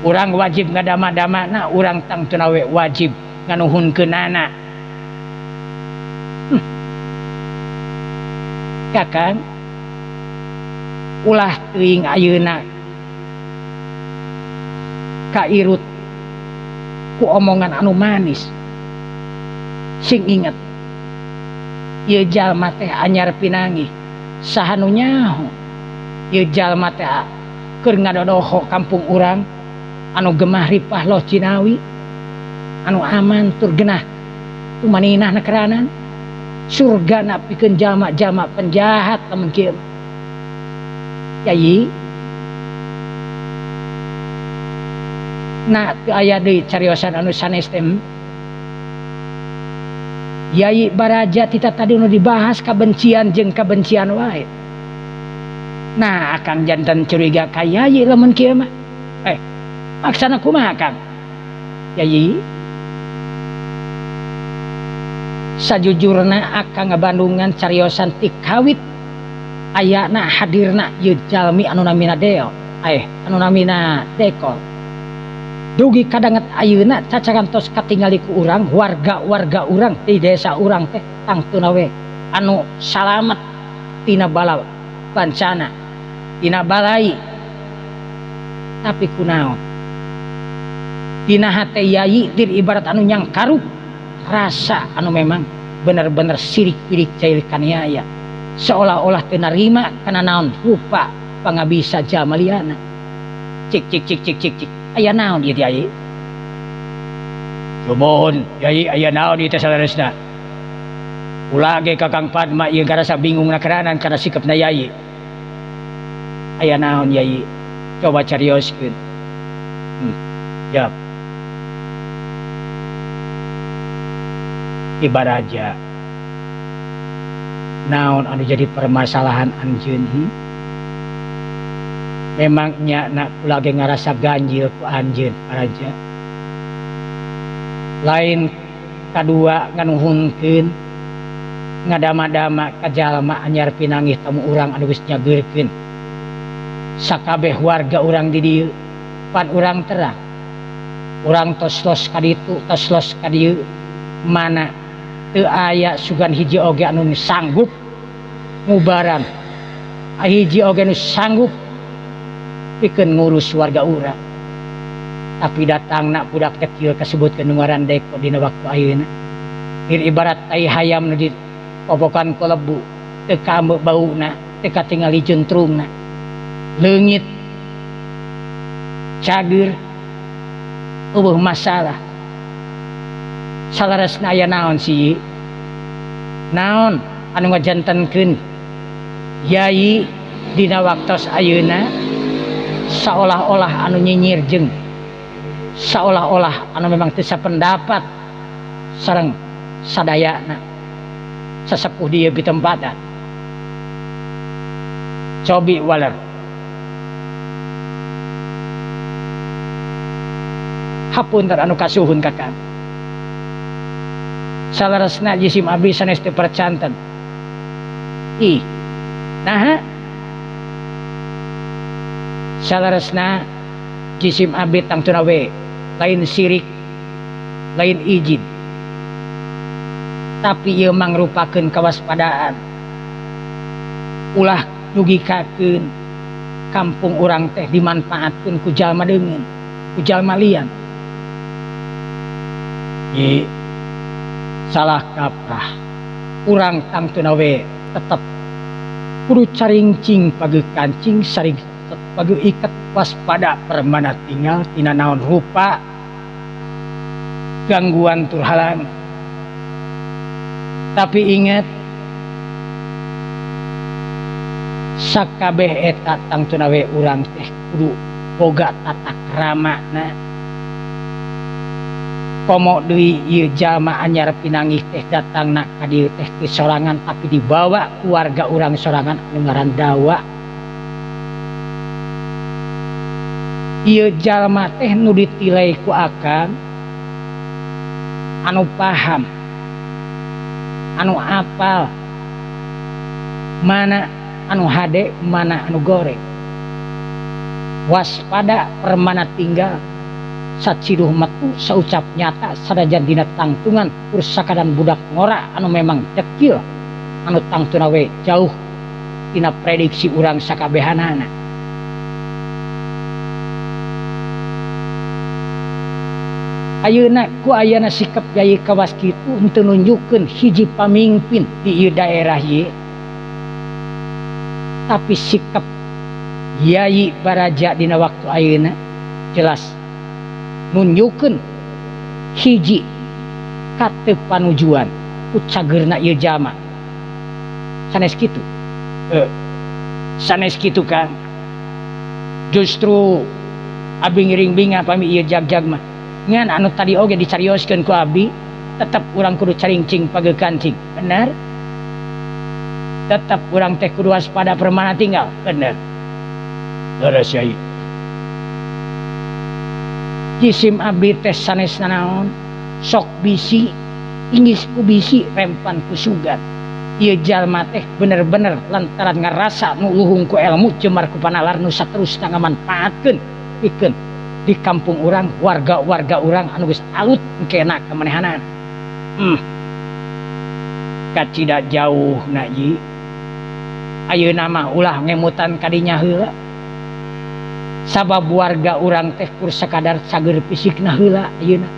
Urang wajib ngadama-damana, urang tangtuna we wajib nganuhunkeunana. Kakang ulah teuing ayeuna kairut ku omongan anu manis. Sing inget ieu jalma teh anyar pinangi saha nu nyaho ieu jalma teh keur ngadodoho kampung urang anu gemah ripah loh Cinawi anu aman tur genah tumaninah nekeranan. Surgana pikeun jalma-jalma penjahat lamun kieu. Yai nah teu aya deui cariosan anu sanes teh. Yai Baraja tita tadi nu dibahas kabencian jeung kabencian wae. Nah akang jantan curiga ka Yai lamun kieu mah. Maksana kumaha Kang? Yai sajujurna akang ngabandungan cariosan ti kawit ayana hadirna ieu jalmi anu namina Deo, anu namina Dekol. Dugi kadanget ayeuna cacaran tos katingali ku urang warga-warga urang di desa urang teh tangtuna we anu salamet tina bala bancana, tina balai. Tapi kunaon? Dina hate Yai dir ibarat anu nyangkarup rasa anu memang bener-bener sirik-pirik cair kaniaya, seolah-olah teu narima kana naon rupa pangabisa jalma liana. Cik cik cik cik cik cik aya naon ieu Yai? Sumuhun Yai, aya naon ieu teh saleresna? Ulah ge Kakang Padma ieu ngarasa bingung nakeranan kana sikapna Yai. Aya naon Yai? Coba carioskeun. Jawab. Ibaraja naon anu jadi permasalahan anjeun? Memang nya nak lagi ngarasa ganjil ku anjeun Baraja. Lain kadua nganuhunkeun ngadama-dama ka jalma anyar pinanggih tamu urang anu geus nyageurkeun sakabeh warga urang di dieu. Pan urang terang urang tos los ka ditu tos los ka dieu, mana teu aya sugan hiji oge anu sanggup ngubaran, hiji oge anu sanggup pikeun ngurus warga urang. Tapi datangna budak kecil kasebutkeun nu ngaran Deko dina waktu ayeuna. Dir ibarat tai hayam nu dipopokan ku lebu, teu kaambeu bauna, teu katingali juntrungna. Leungit cager eueuh masalah. Salaresna aya naon sih? Naon anu ngajantenkeun Yai dina waktos ayeuna seolah-olah anu nyinyir jeung seolah-olah anu memang teu sapendapat sareng sadayana sesepuh dieu pitempatan. Cobi waler hapunten anu kasuhun kakang. Salaresna jisim abdi sanes teu percanten. Ih, naha? Salaresna jisim abdi tangtuna we lain sirik, lain izin. Tapi ieu mangrupakeun kawaspadaan. Ulah dugikakeun kampung urang teh dimanfaatkeun ku jalma deungeun, ku jalma lian. Ye, salah kaprah urang tangtuna we tetep kudu caringcing pageu kancing saring pageu iket waspada permana tinggal tina naon rupa gangguan tur halangan. Tapi ingat sakabeh eta tangtuna we urang teh kudu boga tata kramana. Komo deui ieu jalma anyar pinanggih teh datangna ka dieu teh ti sorangan tapi dibawa keluarga urang sorangan anu ngaran Dawa. Ieu jalma teh nu ditilai ku akang anu paham, anu apal mana anu hade mana anu goreng. Waspada permana tinggal saciduh metu saucap nyata sadajan dina tangtungan ursakadan budak ngora anu memang dekil anu tangtuna we jauh dina prediksi urang sakabehanana. Ayeuna ku ayana sikap Yai kawas kitu henteu nunjukkeun hiji pamingpin di ieu daerah ieu, tapi sikap Yai Baraja dina waktu ayeuna jelas nunjukkeun hiji katepanujuan Ku cageurna ieu jalma. Sanes kitu. Sanes kitu Kang. Justru abdi ngiring bingah pami ieu jag-jag mah. Ngan anu tadi oge dicarioskeun ku abdi, tetep urang kudu caringcing pageukancing. Bener? Tetep urang teh kudu waspada permana tinggal. Bener. Leres Yai. Jisim abdi teh sanes nanaon, sok bisi, inggis ku bisi, rempan ku sugan. Ieu jalma teh bener-bener lantaran ngarasa nu luhung ku ilmu jemar ku panalar nu saterusna ngamanfaatkeun pikeun di kampung urang, warga-warga urang anu geus alut engkena kamanehanan. Kacida jauh na Yi. Ayeuna mah ulah ngemutan kadinya heula. Sabab warga urang teh kur sakadar cager fisikna heula ayeuna.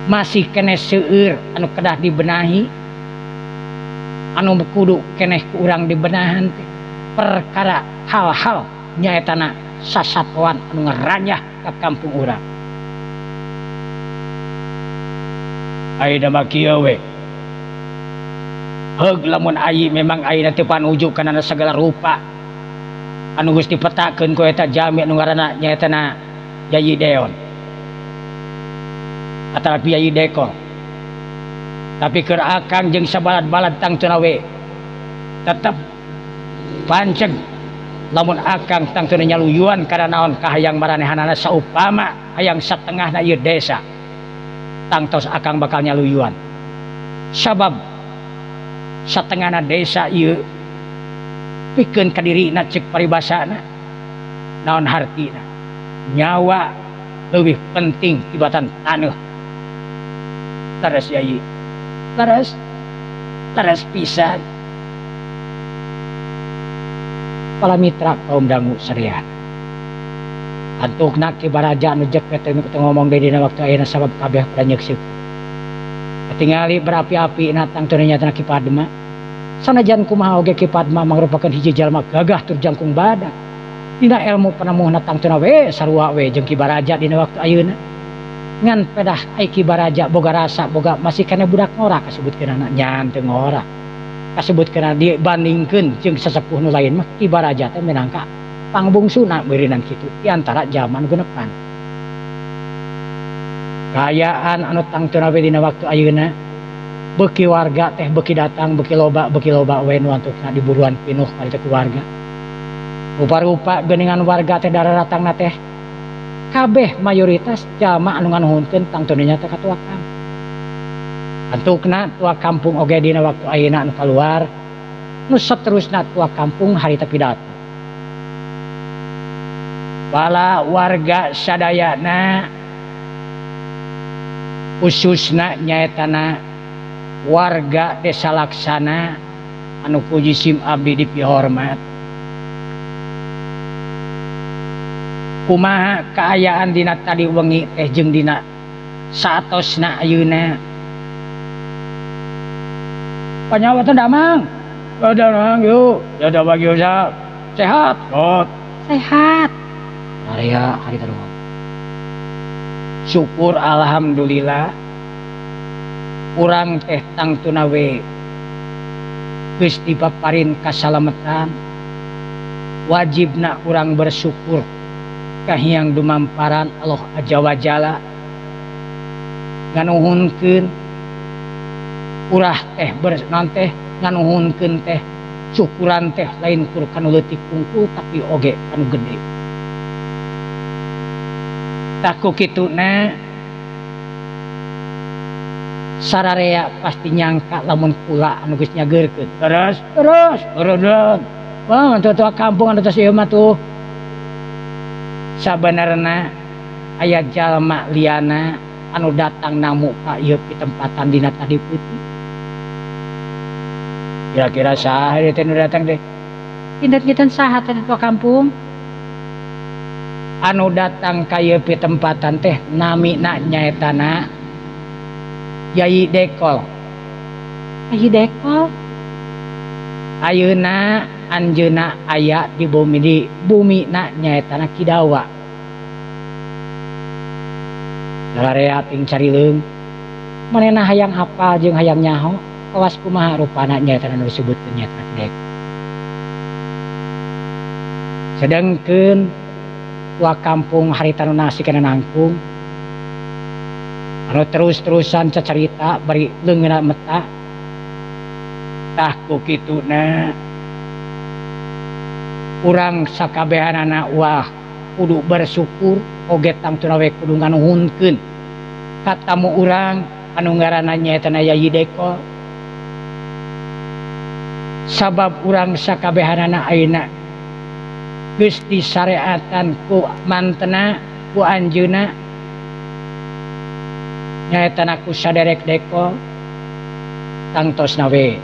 Masih keneh seueur anu kedah dibenahi. Anu kudu keneh ku urang dibenahan teh perkara hal-hal nyaetana sasatoan anu ngaranyah ka kampung urang. Ayeuna mah kieu we. Heug lamun ayi memang ayeuna teu panuju kana segala rupa anu geus dipetakeun ku eta jalmi anu ngaranna nyaetana Yayi Deon atanapi Yayi Dekol. Tapi keur akang jeung sabalad-balad tangtuna we tetep panceg lamun akang tangtuna nyaluyuan kana naon kahayang maranehanana saupama hayang satengahna ieu desa tangtos akang bakal nyaluyuan. Sabab satengahna desa ieu pikeun ka dirina cek paribasana naon hartina nyawa leuwih penting tibatan taneuh. Leres Yai, leres, leres pisan. Para mitra kaum dangu sadayana, antukna Ki Baraja anu jek teh nu ngomong deui dina waktu ayeuna sabab kabeh pada nyeksieun. Katingali berapi-api na tangtuna nyatana Ki Padma. Sanajan kumaha oge Ki Padma mangrupakeun hiji jalma gagah tur jangkung badak. Dina ilmu penemuhna tangtuna we sarua we jeung Ki Baraja dina waktu ayeuna. Ngan pedah ai Ki Baraja boga rasa boga masih keneh budak ngora kasebutkeunana nyan teu ngora. Kasebutkeunana dibandingkeun jeung sesepuh nu lain mah Ki Baraja teh minangka pangbungsuna beurinan kitu di antara jalma nu genepan. Kaayaan anu tangtuna we dina waktu ayeuna beuki warga teh beuki datang beuki loba we nu antukna diburuan pinuh ka ditu ku warga. Rupa-rupa geuningan warga teh dararatangna teh kabeh mayoritas jalma anu nganuhunkeun tangtuna nya teh ka tua kampung. Antukna tua kampung oge dina waktu ayeuna anu kaluar nu saterusna tua kampung harita pidato. Bala warga sadayana khususna nyaetana warga desa Laksana anu ku jisim abdi dipihormat. Kumaha kaayaan dina tadi wengi teh jeung dina saatosna ayeuna. Panyawa teh damang. Damang yuk. Ya damang yuk sehat. Kot. Sehat. Area hari tadi. Syukur alhamdulillah. Urang teh tangtuna we geus dipaparin kasalametan. Wajibna urang bersyukur kahiyang dumamparan Allah aja wajala nganuhunkeun urah teh teh nganuhunkeun teh syukuran teh lain kur kanu leutik kungkul tapi oge kanu gede. Tah ku kituna sararea pasti nyangka lamun kula anu geus nyageurkeun. Terus terus terus. Wah, tua kampung anu tos ieu mah tuh. Sabenerna aya jalma liana anu datang namu ka ieu pitempatan dina tadi peuting. Kira-kira saha teh nu datang teh? Kinten-kinten saha teh tua kampung? Anu datang ka ieu pitempatan teh namina nyaetana Yai Dekol. Yai Dekol? Ayeuna anjeunna aya di bumi nyaetana Kidawa. Sararea ting carileung. Manehna hayang apal jeung hayang nyaho kawas kumaha rupana nyaeta anu disebutkeun nyaeta Ki Deko. Sedangkeun tua kampung harita nu nasi kana nangkung anu terus-terusan cacarita bari leungeunna meta tah ku kituna urang sakabehanana wah kudu bersyukur oge tangtuna we kudu nganuhunkeun katamu urang anu ngaranna nyaeta Yayi Deko sabab urang sakabehanana ayeuna geus disareatan ku mantena ku anjeunna nyaeta ku saderek Deko tangtosna we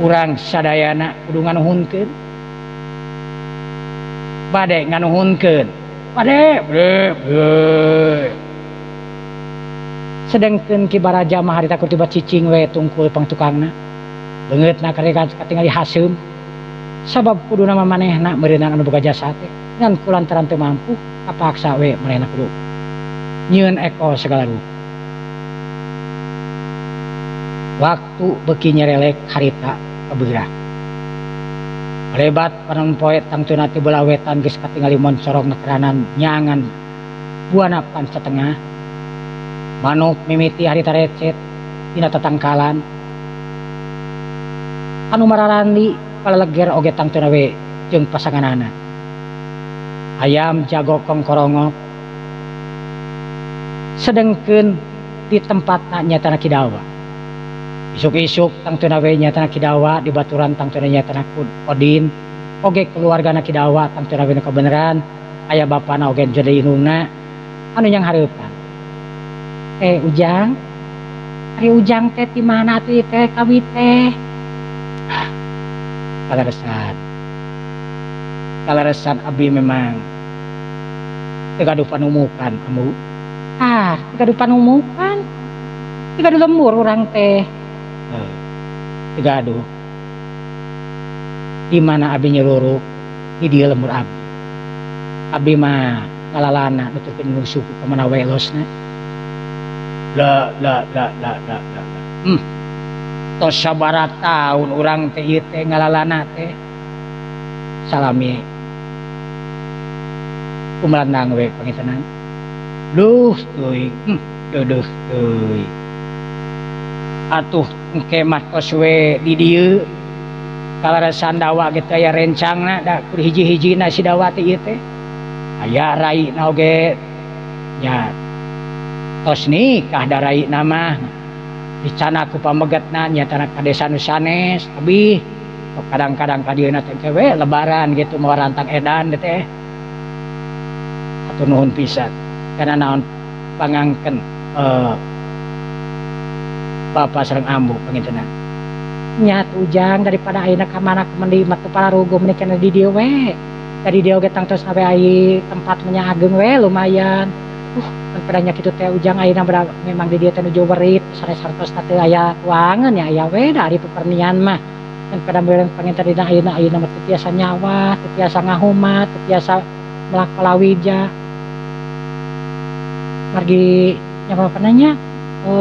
urang sadayana kudu nganuhunkeun bade nganuhunkeun bade bre bre. Sedangkeun Ki Baraja mah harita ku tiba cicing we tungkul pangtukangna beungeutna katingali haseum sabab kuduna mah manehna meureunana anu boga jasa teh ngan kulantaran teu mampu kapaksa we manehna kudu nyieun eko segala rupa. Waktu beuki nyerelek harita kabeurah lebat panon poe tangtuna ti belah wetan geus katingali moncorong nekeranan nyangan buana pancatengah manuk mimiti harita recet dina tatangkalan anu mararandi paleleger oge tangtuna we jeung pasanganana ayam jago kongkorongok. Sedengkeun di tempatna nyatana Ki Dawa isuk-isuk tangtuna we nyatana Ki Dawa di baturan tangtuna nyatana Odin oge keluargana Ki Dawa tangtuna we nu kabeneran aya bapana oge jadi indungna anu yang hareupan. Ujang ari Ujang teh ti mana atuh teh kawit teh? Kaleresan kaleresan abi memang teu gaduh panumukan ambu. Ah, teu gaduh panumukan teu gaduh lembur urang teh. Teu gaduh di mana abi nyeluruk di dieu lembur abi. Abi mah ngalalana nuturkeun indung suku ka mana we losna. La la la la la la. Tos sabaraha taun urang teh ieu teh ngalalana teh salami kumalandang we pangitenan. Duh teuing, deudeuh teuing. Atuh engke mah tos we di dieu kaleresan Dawa ge teh aya rencangna da kudu hiji-hijina si Dawa teh ieu teh. Aya raina oge nya tos nikah da raina mah dicana ku pamegetna nyatana ka desa nu sanes abih kadang-kadang ka dieuna teh we lebaran gitu mawa rantang edan teh. Hatur nuhun pisan kana naon pangangken bapa sareng ambu pangintenan. Nya Ujang daripada ayeuna ka mana kumendi mah teu pararuguh meni kana di dieu we. Dari dieu oge tangtos we ai tempat nya ageng we lumayan. Padanya kitu teh Ujang ayeuna memang di dieu teh nuju werit sanes hartosna teu aya tuangan ya aya we da ari pepernian mah. Kan pada meureun panginten dina ayeuna ayeuna mah teu tiasa nyawa, teu tiasa ngahumat, teu tiasa melak palawija. Margi nya bapana nya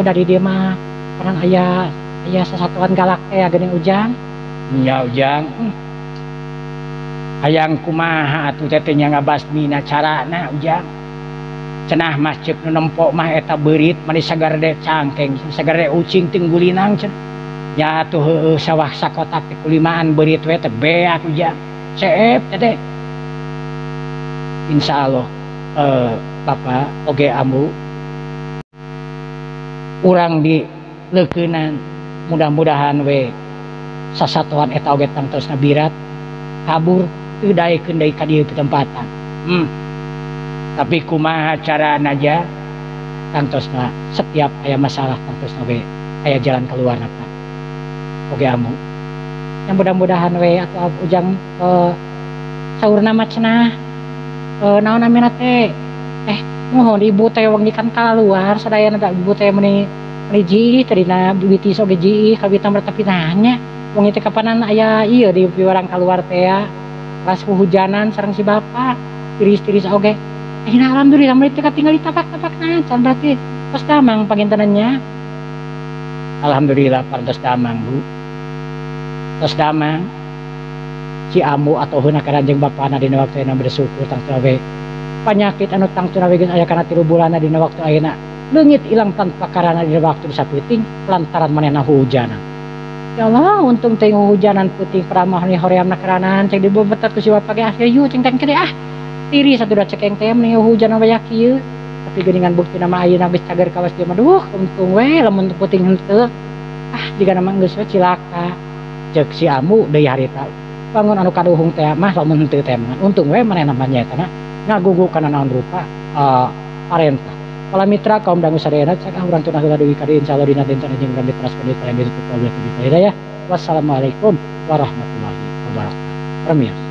dari dieu mah panan aya aya sasatuan galak teh geuning Ujang. Nya Ujang. Hayang kumaha atuh teh nya ngabasmina carana Ujang. Cenah mah ceuk nu nempo mah eta beurit mani sagarede cangkeng sagarede ucing ting gulinang cenah. Nya atuh heueuh sawah sakotak teh kulimaan beurit we teh beak Ujang. Seep teh. Insyaallah Bapak oge ambu urang di leukeunan mudah-mudahan we sasatoan eta oge tangtosna birat kabur teu daekeun deui ka dieu pitempatan. Tapi kumaha carana aja tangtosna setiap aya masalah tangtosna we aya jalan keluar Pak. Oge ambu. Yang mudah-mudahan we atuh Ujang saurna mah cenah naon namina teh mohon ibu teh wengi kan kaluar sadayana da ibu teh meuni meuni jiih tadina bitis oge jiih kawita mah tapi nanya wengi teh kapanan aya ieu di piwarang kaluar teh ya ras hujanan sareng si bapak tiris-tiris oge. Ayeuna alhamdulillah meuni teh katingali tapak-tapakna can berarti Tos damang pangintenannya. Alhamdulillah parantos damang Bu. Tos damang. Si amu atau heuna ka ranjeng bapana dina waktu ayeuna bersyukur tangtuna we panyakit anu tangtuna we geus aya kana 3 bulanna dina waktu ayeuna leungit ilang tanpa karana dina waktu sapeuting lantaran manehna hujanan. Ya Allah, untung teh hujanan peuting peramah ni horeamna keranan cek dibebetat ku si bapak ge ah yeuh ceng teh ah. Tiri satu da cekeng teh meni hujan waya kieu. Tapi geuningan bukti nama ayeuna geus cager kawas dia mah duh untung we lamun peuting henteu. Ah jiga nama geus we cilaka. Cek si amu deui harita. Bangun anu kaduhung teh mah lamun henteu teh mah untung we manehna mah nyaeta na ngagugu kana naon rupa parentah. Para mitra kaum dangu sadayana cek ah urang tunah heula deui ka dieu insyaallah dina dinten jeung urang diteraskeun deui paling ditutup wabillahi taufiq wal hidayah. Wassalamualaikum warahmatullahi wabarakatuh. Permios.